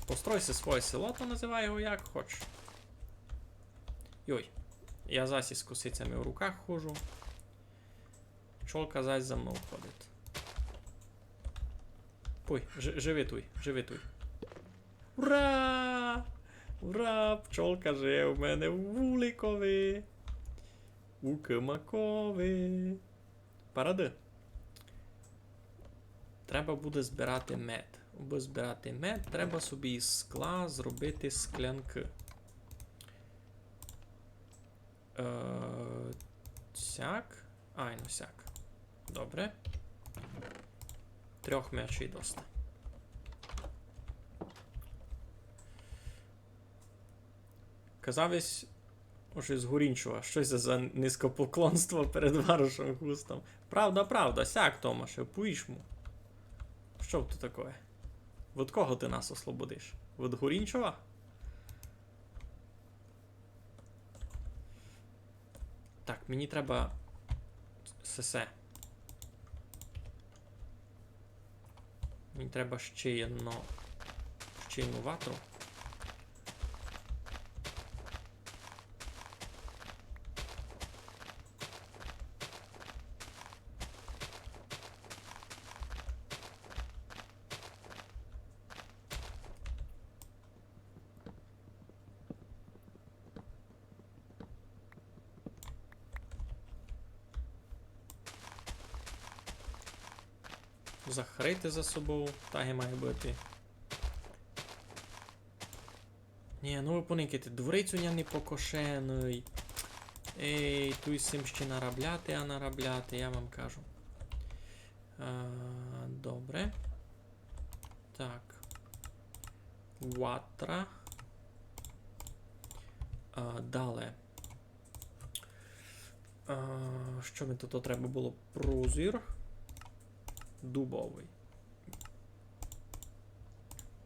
Построй си своє село, то називай його як хочеш. Йой, я зась із косицями в руках ходжу. Пчолка зась за мнов ходить. Пуй, жи-, живи туй, живи туй. Ура! Ура! Пчолка живе у мене в вуликови. У кымакови. Парады. Треба буде збирати мед. Абы збирати мед, треба собі із скла зробити склянкы. Е, сяк. Айно, сяк. Добре. Трьох мечей доста. Казав єсь, ож із Горінчова. Што се за низкопоклонство перед варошом Хустом? Правда, правда, сяк, Томаше, пуїш му. Што то такоє? Від кого ты нас ослободиш? Від Горінчова? Так, мені треба сесе. Мені треба ще єдно, ще єдну ватру. Закрити за собов, так і має быти. Нї, ну вы поникайте, дворець у ня не покошеный. Ей, туй з сим ще наробляти, а наробляти, я вам кажу. А, добре. Так. Ватра. А, дале. А, што ми туй треба было? Прозір. Дубовый.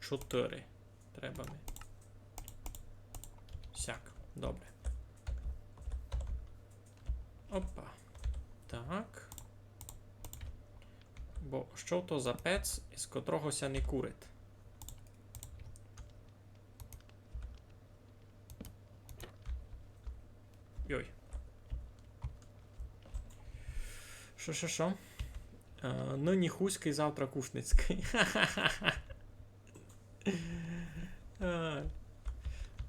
Чотыри. Треба ми. Сяк. Добре. Опа. Так. Бо што то за пец, із котрого ся не курить? Йой. Што, што, што? Е, нині хуськый, завтра кушницькый. Ай.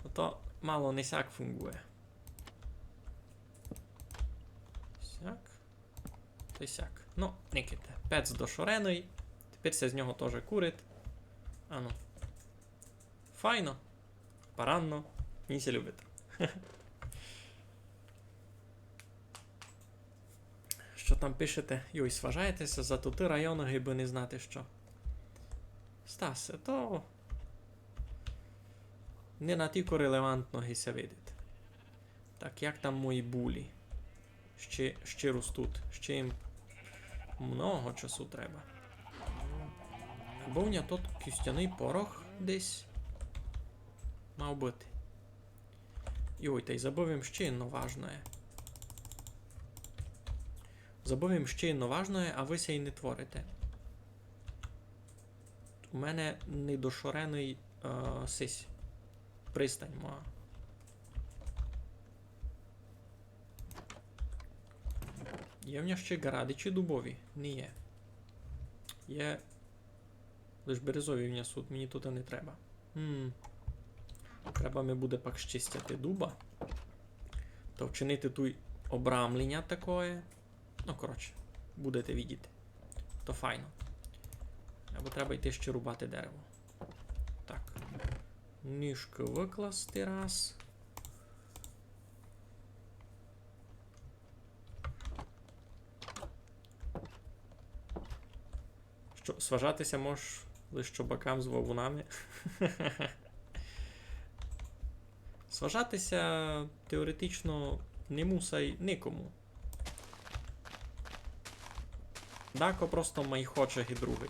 Ото мало не сяк фунґує. Сяк. Та й сяк. Ну, никайте. Пец дошореный. Тепер ся з нього тоже курить. Ану. Файно. Паранно. Мені ся любить. Што там пишете? Йой, сважаєте ся за туты районы, гибы не знати што. Стасе, то не натілько релевантно, ги ся видить. Так, як там мої булі? Ще, ще ростуть, ще їм много часу треба. Бо в ня тут кістяный порох десь мав быти. Йой, та й забыв им ще єдно важноє. Забыв им ще єдно важноє, а вы ся й не творите. У мене недошореный, е, сись. Пристань моя. Є в ня ще ґарадичі дубові? Не є. Є лиш березові в ня суть, мені туй не треба. М. Треба ми буде пак щистяти дуба. Та вчинити туй обрамлення такоє. Ну, коротше, будете видіти. То файно. Або треба йти ще рубати дерево. Так. Нишкы выкласти раз. Што, сважати ся мож Лиш чобакам з вавунами. Сважати ся теоретично не мусай никому. Дако просто май хоче ги другый.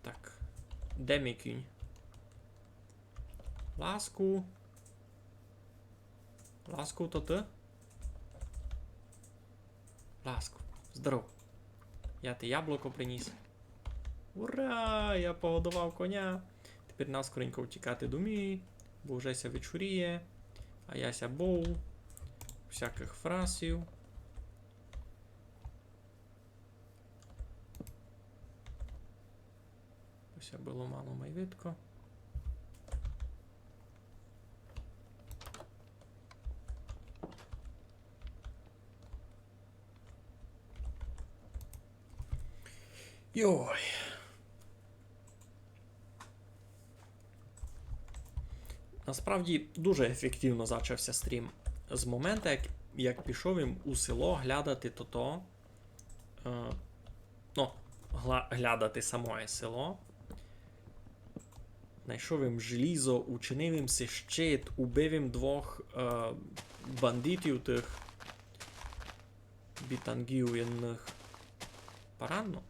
Так. Де мій кінь? Ласку. Ласку, то ты? Ласку. Здоров. Я ти яблуко приніс. Ура! Я погодовав коня. Тепер наскоренько втікати домі, бо вже ся вечоріє. А я ся бою всякых фрасів. Ось было мало май видко. Йой. Насправді дуже ефективно зачався стрім. З моменту, як, як пішов им у село глядати тото, е, ну, гла-, глядати самоє село. Найшов им желізо, учинив им си щит, убив им двох, е, бандитів тых бітангів єдных. Парадно.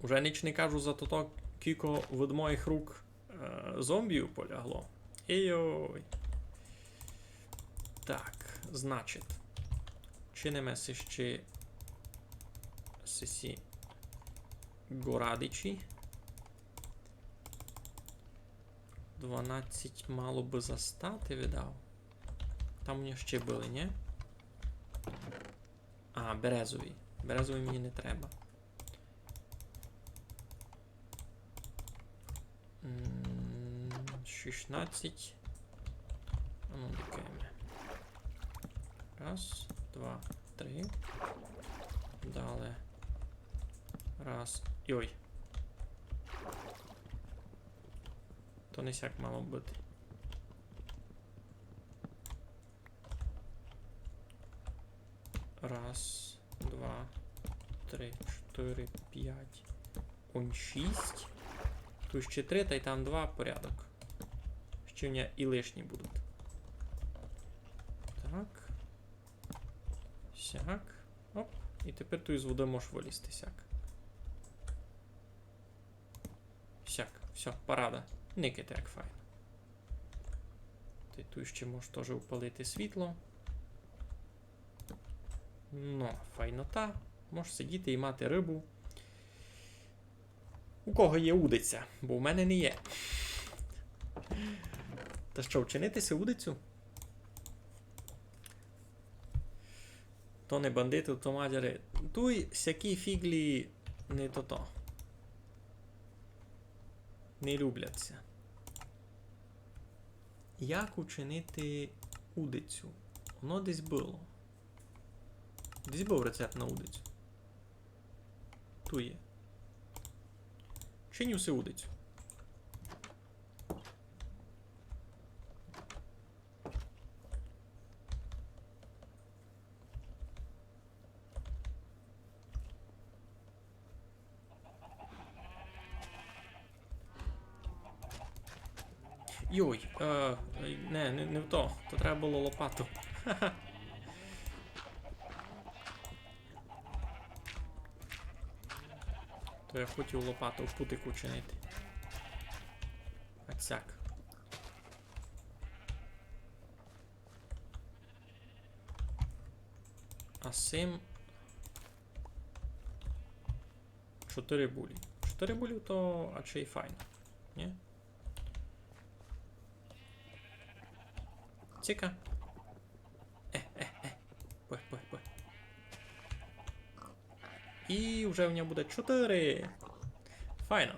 Уже ніч не кажу за тото, кілько від моїх рук, е, зомбів полягло. Ей-йой. Так, значить, чиниме си ще сесі горадичі. Дванадцять мало бы застати, видав. Там у нього ще были, ні? А, березові. Березові мені не треба. М, шістнадцять. А ну, дикаєме. Раз, два, три. Дале. Раз. Йой. То не сяк мало быти. Раз, два, три, чотири, пять. Он шість. Туй ще три, тай там два, порядок. Ще в мене і лишні будуть. Так. Сяк. Оп. І тепер туй з воды можеш вылізти сяк. Сяк. Всьо, парада. Никайте, як файно. Тай туй ще можеш тоже упалити світло. Ну, файнота. Можеш сидіти і мати рыбу. У кого є удиця, бо в мене не є. Та што, вчинити си удицю? То не бандиты, то мадяри. Туй сякі фіґлі не тото. Не любляться. Як учинити удицю? Воно десь было. Десь быв рецепт на удицю. Туй є. Чиню си удицю. Йой, е, не, не, не в то. То треба было лопату. Ха-ха. То я хотів лопату в кутику чинити. А сяк. А сим чотири булі. Чотири булі то ачей файно. Ні? Ціка. Е, е, е. Пой, пой, пой. І вже в нього буде чотири. Файно.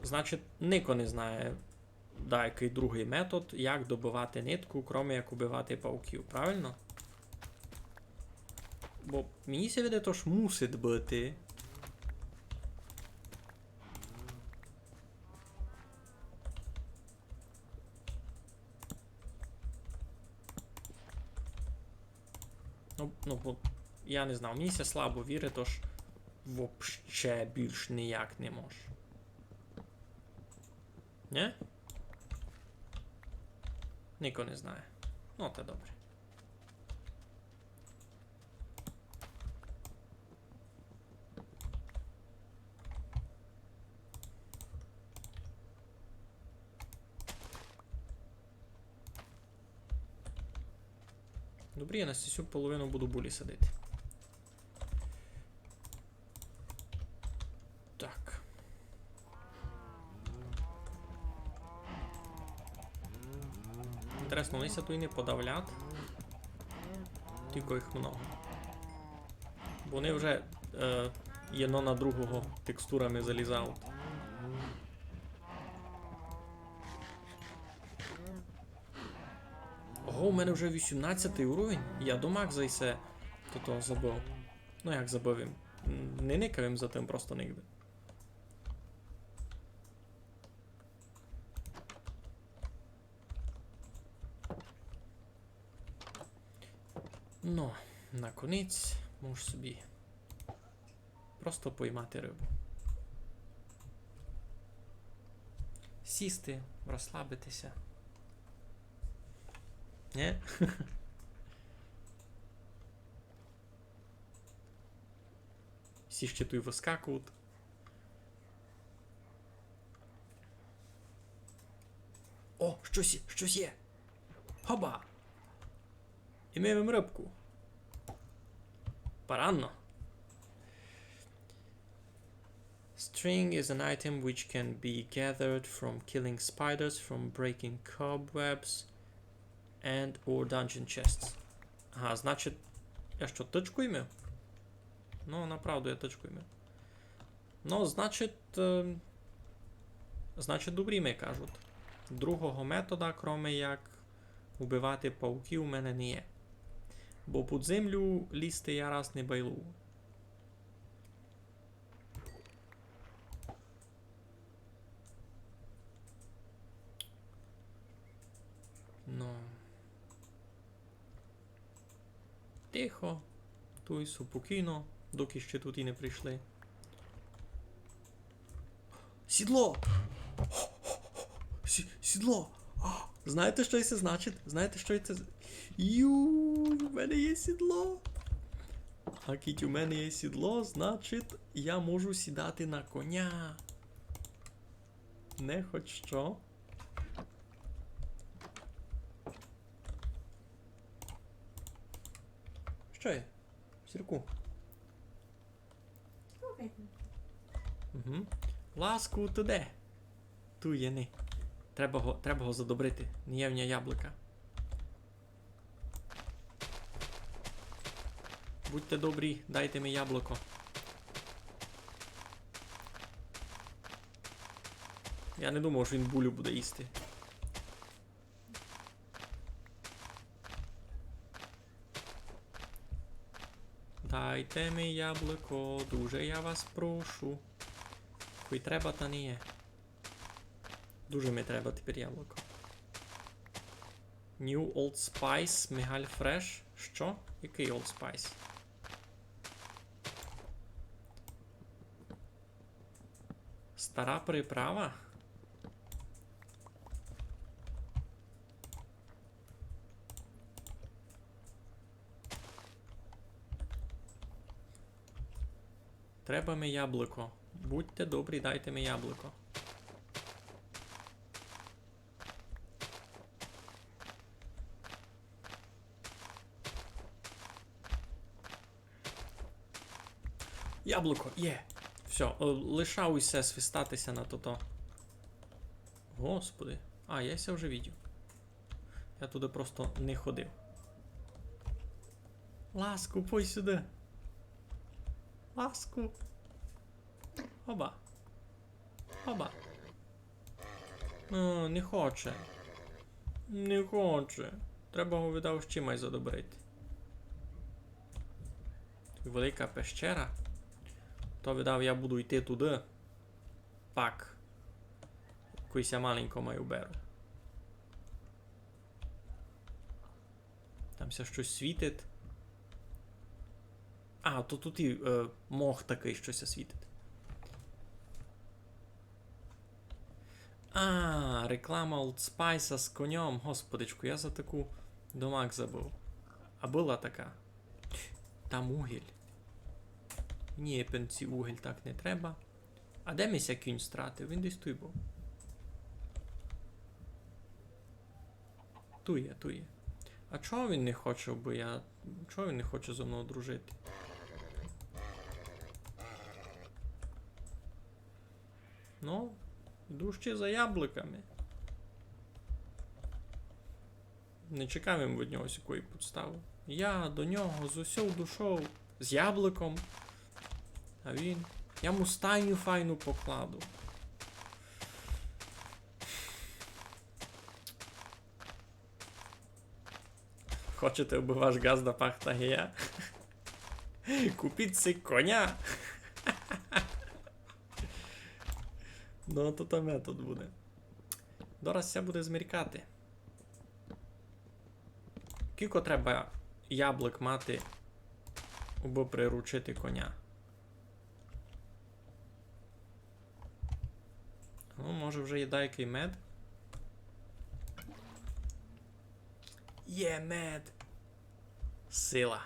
Значить, нико не знає, даякый другый метод, як добывати нитку, кроме як убивати пауків, правильно? Бо мені ся видить, то ж мусить быти. Ну, ну, бо я не знав, мені ся слабо вірить, тож вообще більш ніяк не мож. Нє? Нико не знає. Ну, та добре. Добрі, я на сю половину буду булі садити. Так. Інтересно, они ся туй не подавлять? Тілько їх много. Бо они вже, е, єдно на другого текстурами залізають. Ого, у мене вже вісімнадцятый уровень. Я домак за се тото забыв. Ну як забыв им? М, не никав им за тым просто нигде. Ну, наконець можу собі просто поймати рыбу. Сісти, розслабити ся. Нє? Всі ще туй выскакують. О, штось є, штось є. Хоба! І ми маєме рыбку. Парадно. String is an item which can be gathered from killing spiders, from breaking cobwebs, and or dungeon chests. Ага, значить, я што, тычку имів? Ну, направду я тычку имів. Ну, значить, е, значить, добрі ми кажуть. Другого метода, кроме як убивати пауків, у мене не є. Бо під землю лізти я раз не байлую. Ну. Тихо. Туй супокійно, доки ще туй і не прийшли. Сідло! Сі-, сідло! А, знаєте, што се значить? Знаєте, што се з-, юй, у мене є сідло! А кідь у мене є сідло, значить, я можу сідати на коня. Не хоть што. Што є? Сірку. Слухайте. Угу. Ласку, ты де? Туй єни. Треба го, треба го задобрити. Не є в ня яблука. Будьте добрі, дайте ми яблуко. Я не думав, што він булю буде їсти. Дайте ми яблуко, дуже я вас прошу. Хой треба, та не є. Дуже ми треба тепер яблуко. New Old Spice, Мігаль Fresh. Што? Якый Old Spice? Стара приправа? Треба ми яблуко. Будьте добрі, дайте ми яблуко. Яблуко, є. Всьо, е, лишав усе свистати ся на тото. Господи. А, я ся вже видів. Я туды просто не ходив. Ласку, пой сюды. Ласку. Хоба. Хоба. О, не хоче. Не хоче. Треба го, видав, ще май задобрити. Туй велика пещера. То, видав, я буду йти туды. Пак. Якусь я маленько май уберу. Там ся штось світить. А, то туй і, е, мох такый, што ся світить. А, реклама Old Spice з коньом. Господичку, я за таку домак забыв. А была така. Там угіль. Ні, пенці угіль так не треба. А де ми ся кінь стратив? Він десь туй быв. Туй є, туй є. А чого він не хоче, бо я. Чого він не хоче зо мнов дружити? Ну, йду ще за яблуками. Не чекав им від нього сякої подставы. Я до нього з усьов душов, з яблуком. А він. Я му стайню файну покладу. Хочете, абы ваш ґазда пах так, як я? Купіть си коня. Ну, то там метод буде. Дораз ся буде змеркати. Кілько треба яблук мати, абы приручити коня? Ну, може, вже є дайкый мед? Є мед! Сила.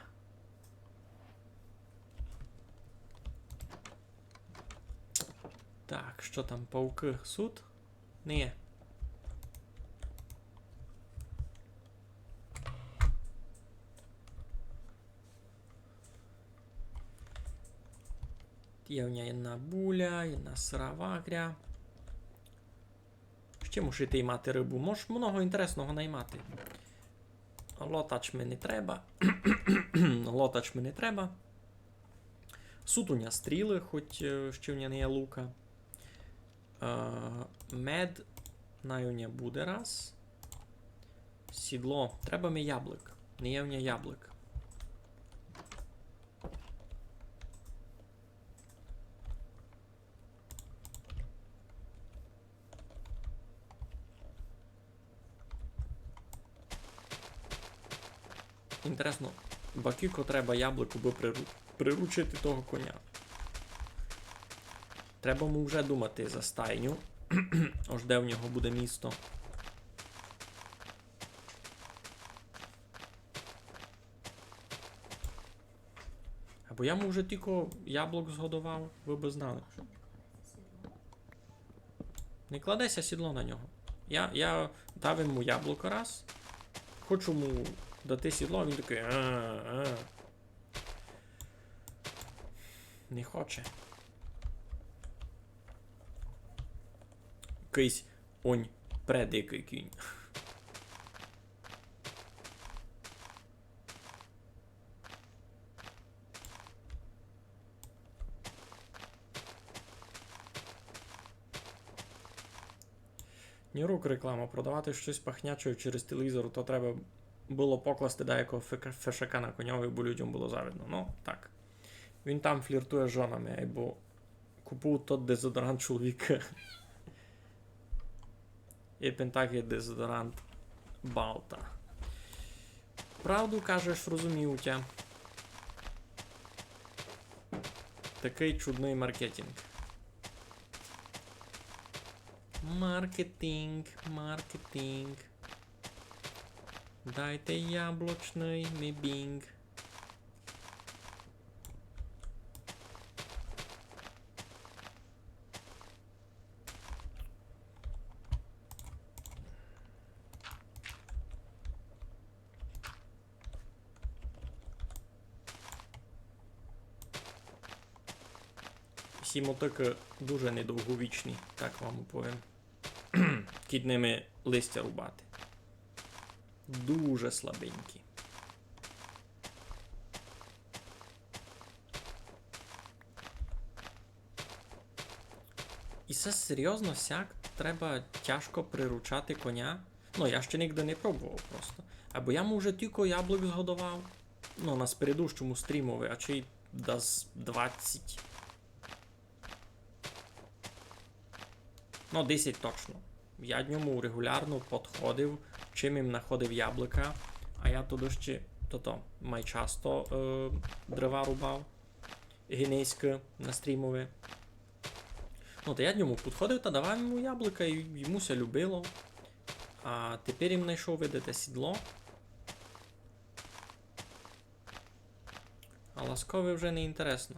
Так, што там, паукы сут? Не є. Є в ня єдна буля, єдна сыра вагря. Ще мушу йти ймати рыбу. Мож много інтересного наймати. Лотач ми не треба. Лотач ми не треба. Сут у ня стрілы, хоть, е, ще в ня не є лука. Е, мед най у ня буде раз. Сідло. Треба ми яблук. Не є в ня яблук. Інтересно, ба кілько треба яблук, абы приру-, приручити того коня. Треба му вже думати за стайню. Ож де в нього буде місто. Або я му вже тілько яблук згодовав, вы бы знали. Не кладе ся сідло на нього. Я, я дав йому яблуко раз. Хочу му дати сідло, а він такый: «А, а». Не хоче. Якыйсь онь предикый кінь. Ні рук реклама. Продавати штось пахняче через телевізор, то треба было покласти дайкого фека-, фешака на коньови, бо людям было завидно. Ну, так. Він там фліртує з жонами, айбо купув тот дезодорант чоловіка. І пентак є дезодорант Балта. Правду кажеш, розумію тя. Такый чудный маркетинг. Маркетинг, маркетинг. Дайте яблочный ми бінг. Сі мотыкы дуже недовговічні, так вам повім. Кідь ними листя рубати. Дуже слабенькі. І се серйозно сяк? треба тяжко приручати коня. Ну, я ще нигде не пробовав просто. Айбо я му вже тілько яблук згодовав. Ну, на спередущому стрімови, а чи дас двадцять. Ну, десять точно. Я д ньому реґулярно подходив, чим им находив яблука. А я туды ще, тото, май часто, е, дрова рубав. Гинеськы на стрімови. Ну, та я д ньому подходив та давав йому яблука, і йому ся любило. А тепер им найшов, видите, сідло. А Ласкови вже не інтересно.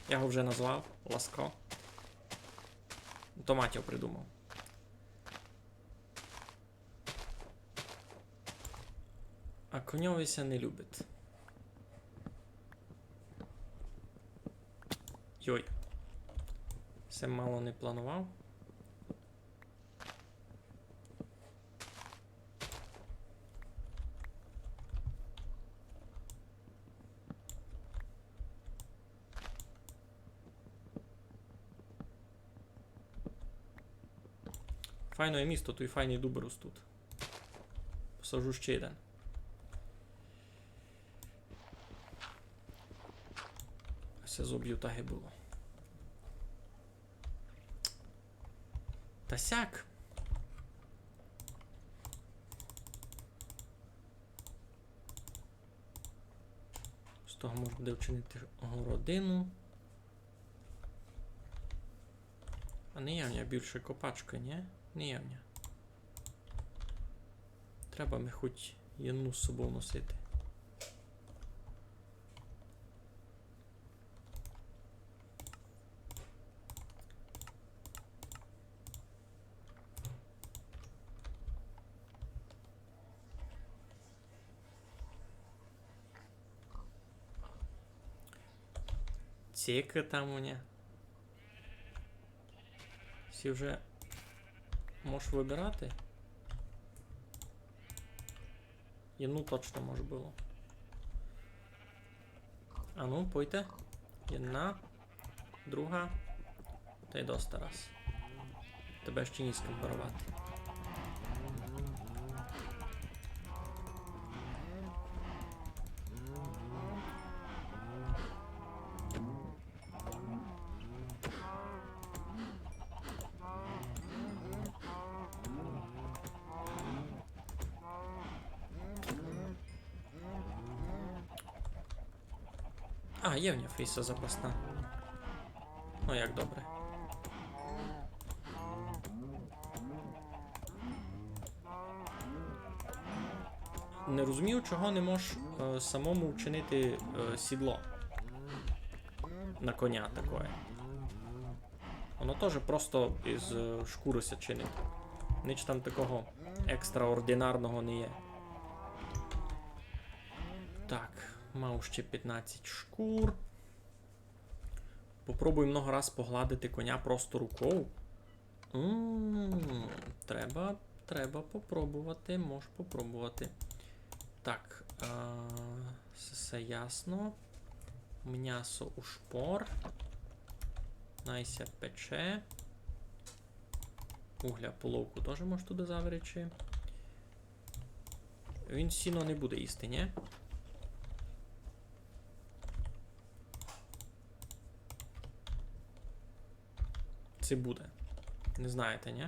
Я го вже назвав Ласко. То Матьо придумав. А коньови ся не любить. Йой. Се мало не планував. Файне місто, туй файні дубы ростуть. Посажу ще єден. Ся зоб'ю, так і было. Та сяк. З того можна буде вчинити городину. А не є в ня більше копачкы, ні? Не є в ня. Треба ми хоть єдну з собов носити. Цікы там у ня. Всі вже можеш выбирати. Єдну точно мож было. А ну, пойте. Єдна, друга. Та й доста раз. Тебе ще ні з ким паровати. А, є в нього фейса запасна. Ну, як добре. Не розумію, чого не можеш, е, самому вчинити, е, сідло на коня такоє. Воно тоже просто із, е, шкуры ся чинить. Нич там такого екстраординарного не є. Так, мав ще пятнадцять шкур. Попробуй много раз погладити коня просто руков. М, треба, треба попробовати, мож попробовати. Так, а, всьо, всьо ясно. Мнясо у шпор. Най ся пече. Угля половку тоже мож туды заверечи. Він сіно не буде їсти, ні? Ци буде. Не знаєте, ні?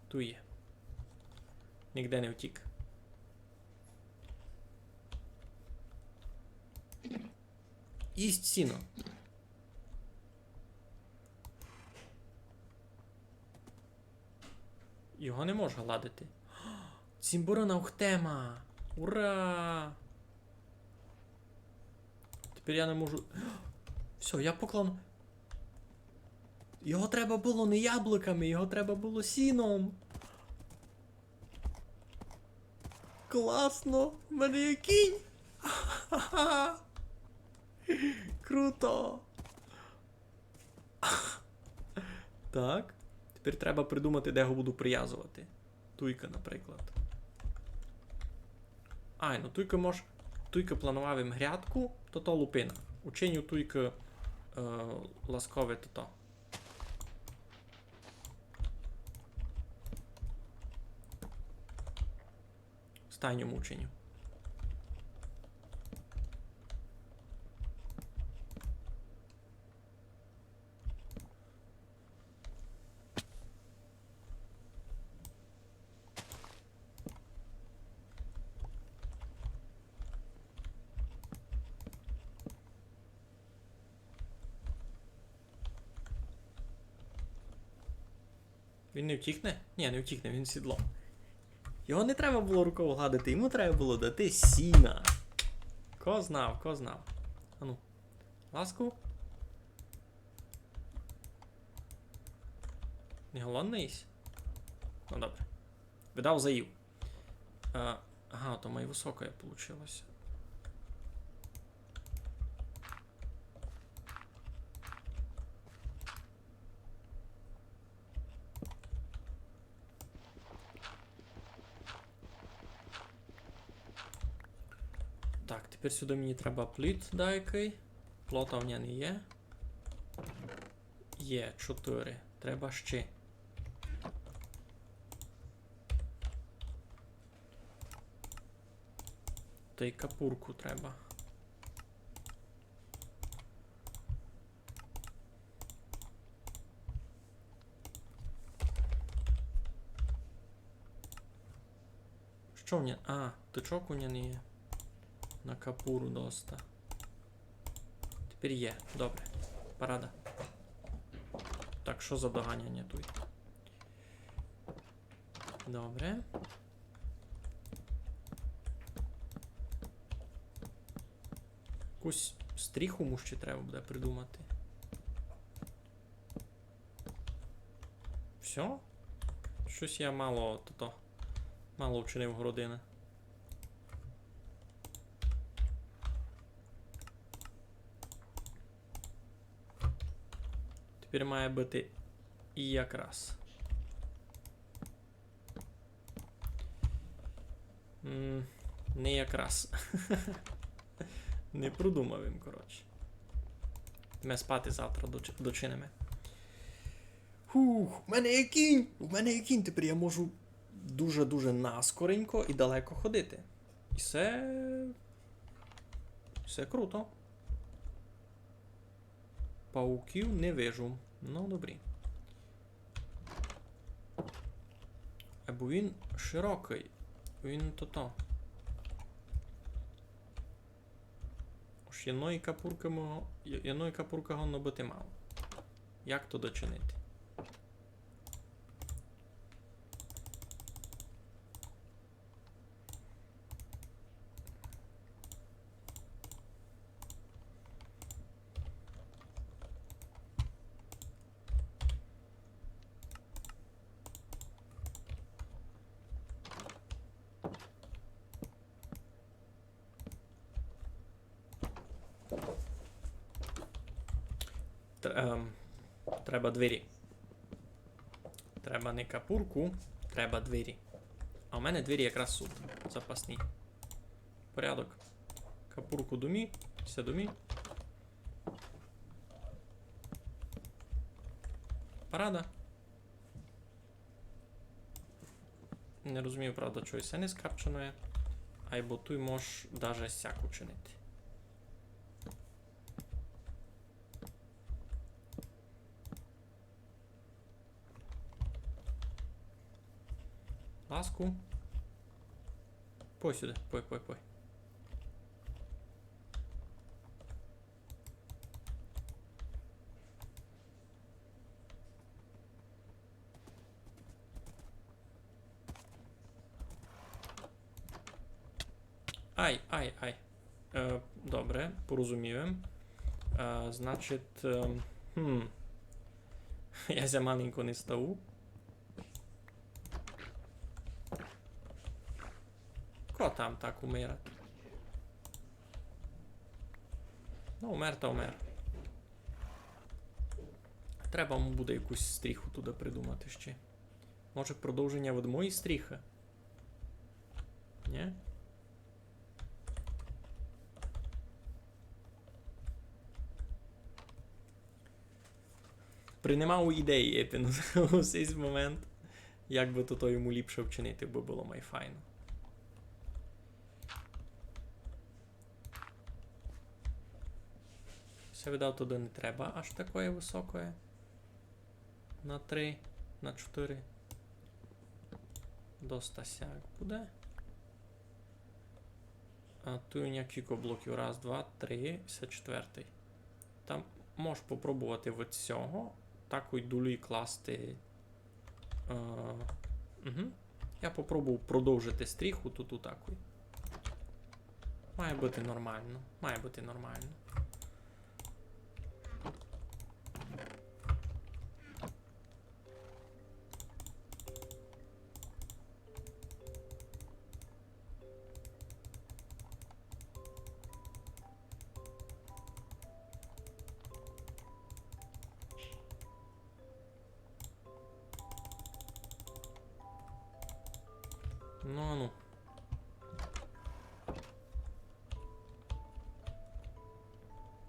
Туй є. Нигде не втік. Їсть сіно. Його не можу гладити. Цімборина ухтема! Ура! Тепер я не можу. Всьо, я поклав. Його треба было не яблуками, його треба было сіном. Класно! В мене є кінь! Круто! Так. Тепер треба придумати, де його буду привязовати. Туйка, наприклад. Ай, ну туйка мож, Туйкы планував им грядку, тото лупина. Учиню туйкы, е, ласкове тото. Стайню му учиню. Він не втікне? Ні, не втікне, він сідло. Його не треба было руков гладити, йому треба было дати сіна. Ко знав, ко знав. Ану, ласку. Не голодный єсь? Ну, добре. Видав, заїв. Е, ага, то май высокоє получилося. Так, тепер сюды мені треба пліт даякый. Плота в мене не є. Є, чотыри. Треба ще. Тай капурку треба. Што в мене? А, тычок у мене не є. На капуру доста. Тепер є. Добре. Парада. Так, што за доганяня туй? Добре. Якусь стріху му ще треба буде придумати. Всьо? Штось я мало, тото, мало вчинив городины. Тепер має быти і якраз. М, не якраз. Не продумав им, коротше. Ми спати завтра доч-, дочиниме. Хух, у мене є кінь! У мене є кінь, тепер я можу дуже-дуже наскоренько і далеко ходити. І се, се круто. Пауків не вижу. Ну, добрі. Або він широкый. Він тото. Ож єдної капуркы мого, є-, єдної капуркы годно быти мало. Як то дочинити? Тр-, ем, треба двері. Треба не капурку, треба двері. А у мене двері якраз суть запасні. Порядок. Капурку домі, все домі. Парада. Не розумію, правда, чого се не скапчено є. Айбо туй мож даже сяк учинити. Ласку. Пой сюды, пой, пой, пой. Ай, ай, ай. Е, добре, порозумів им. Е, значить, ем, хм. Я ся маленько не ставу. Ко там так умирать? Ну, умер та умер. Треба му буде якусь стріху туды придумати ще. Може, продовженя від моєї стріхы? Нї? принимав ідеї, епен, у сей момент, як бы то, то йому ліпше вчинити, бы было май файно. Се, видав, туды не треба аж такоє высокоє. На три, на чотыри. Доста сяк буде. А туй ня кілько блоків. Раз, два, три, се четвертый. Там можеш попробовати від сього такой долї класти. Е, угу. Я попробую продовжити стріху туй, туй такой. Має быти нормално. Має быти нормално. Ну, ану.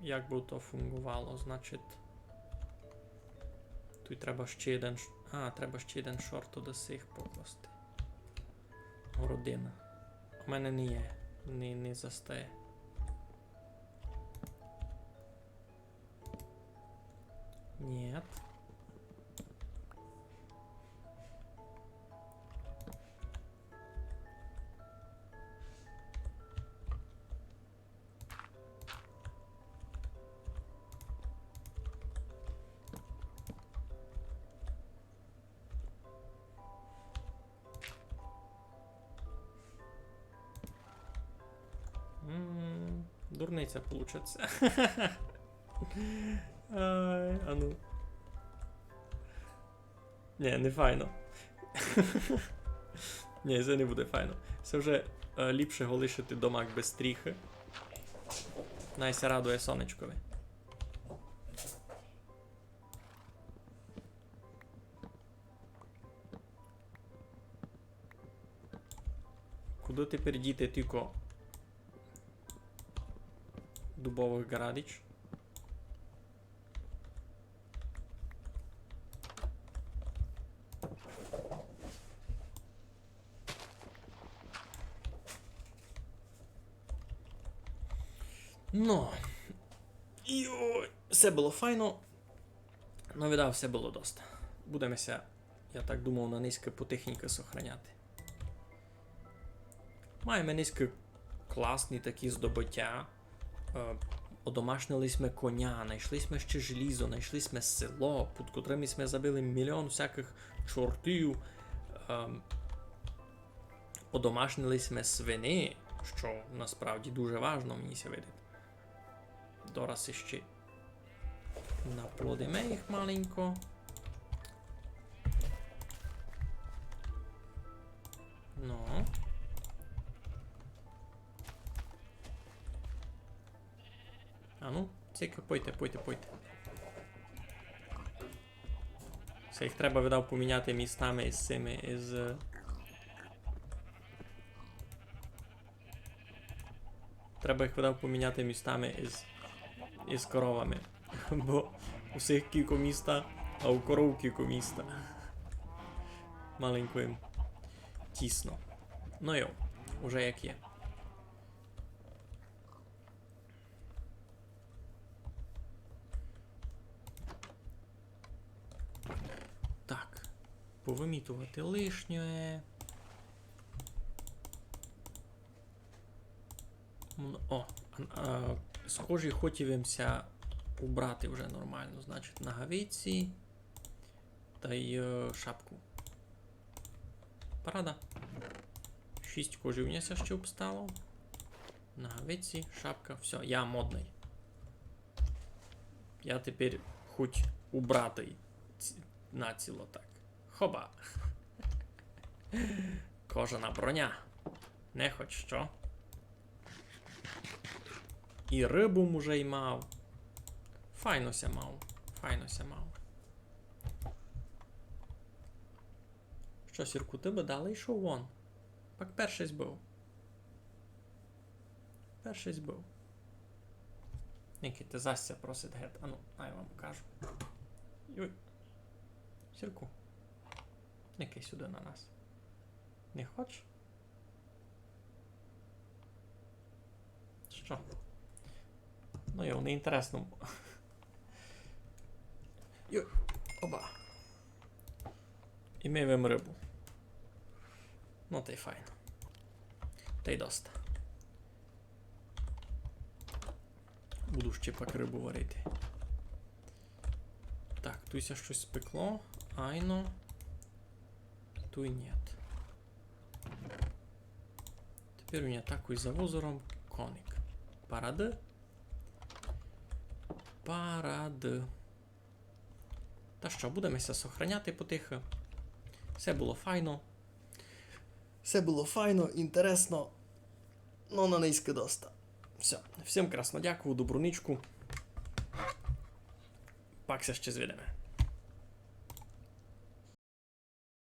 Як бы то фунґовало, значить. Туй треба ще єден ш-, а, треба ще єден шорт до сих покласти. Городина. У мене не є. Не, не застає. Нєт. М, дурниця получиться. Ай, ану. Нє, не файно. Нє, се не буде файно. Се вже, е, ліпше го лишити домак без стріхы. Най ся радує сонечкови. Куды тепер діти тілько дубовых ґарадич? Но. Йой, всьо было файно. Но, видав, всьо было доста. Будеме ся, я так думав, на нынькы потихеньку сохраняти. Маєме нынькы класні такі здобытя. Е, одомашнили сьме коня, найшли сьме ще желізо, найшли сьме село, під котрым сьме забили мільйон всякых чортів. Ем, одомашнили сьме свині, што насправді дуже важно, мені ся видить. Дораз іщи наплодиме їх маленько. Но. Ану, цик, пойте, пойте, пойте. Всьо, їх треба, видав, поміняти містами із сими, із, е, треба їх, видав, поміняти містами із, із коровами. Бо у сих кілько міста, а у коров кілько міста. Маленько їм тісно. Но йо, уже як є. Так. Повымітовати лишнє. М, о, а, з кожі хотів им ся убрати вже нормално. Значить, нагавиці. Тай, е, шапку. Парада. Шість кожі у мене ся ще обстало. Нагавиці, шапка, всьо, я модный. Я тепер хоть убратый ці-, націло так. Хоба. Кожана броня. Не хоть што. І рыбу м уже й мав. Файно ся мав. Файно ся мав. Што, Сірку, ты бы далі йшов вон? Пак першый збыв. Першый збыв. Никайте, Зася просить гет. Ану, най вам кажу. Юй. Сірку. Никай сюды на нас. Не хоч? Што? Ну йо, неінтересно. Йо, оба. І мы вим рыбу. Ну, тай файно. Тай доста. Буду ще пак рыбу варити. Так, туй ся штось спекло. Айно. Туй нєт. Тепер у мене такой за возором коник. Парады. Парады. Та што, будеме ся сохраняти потихы. Всьо было файно. Всьо было файно, інтересно. Но на нынька доста. Всьо. Всім красно дякую, добру нічку. Пак ся ще звидиме.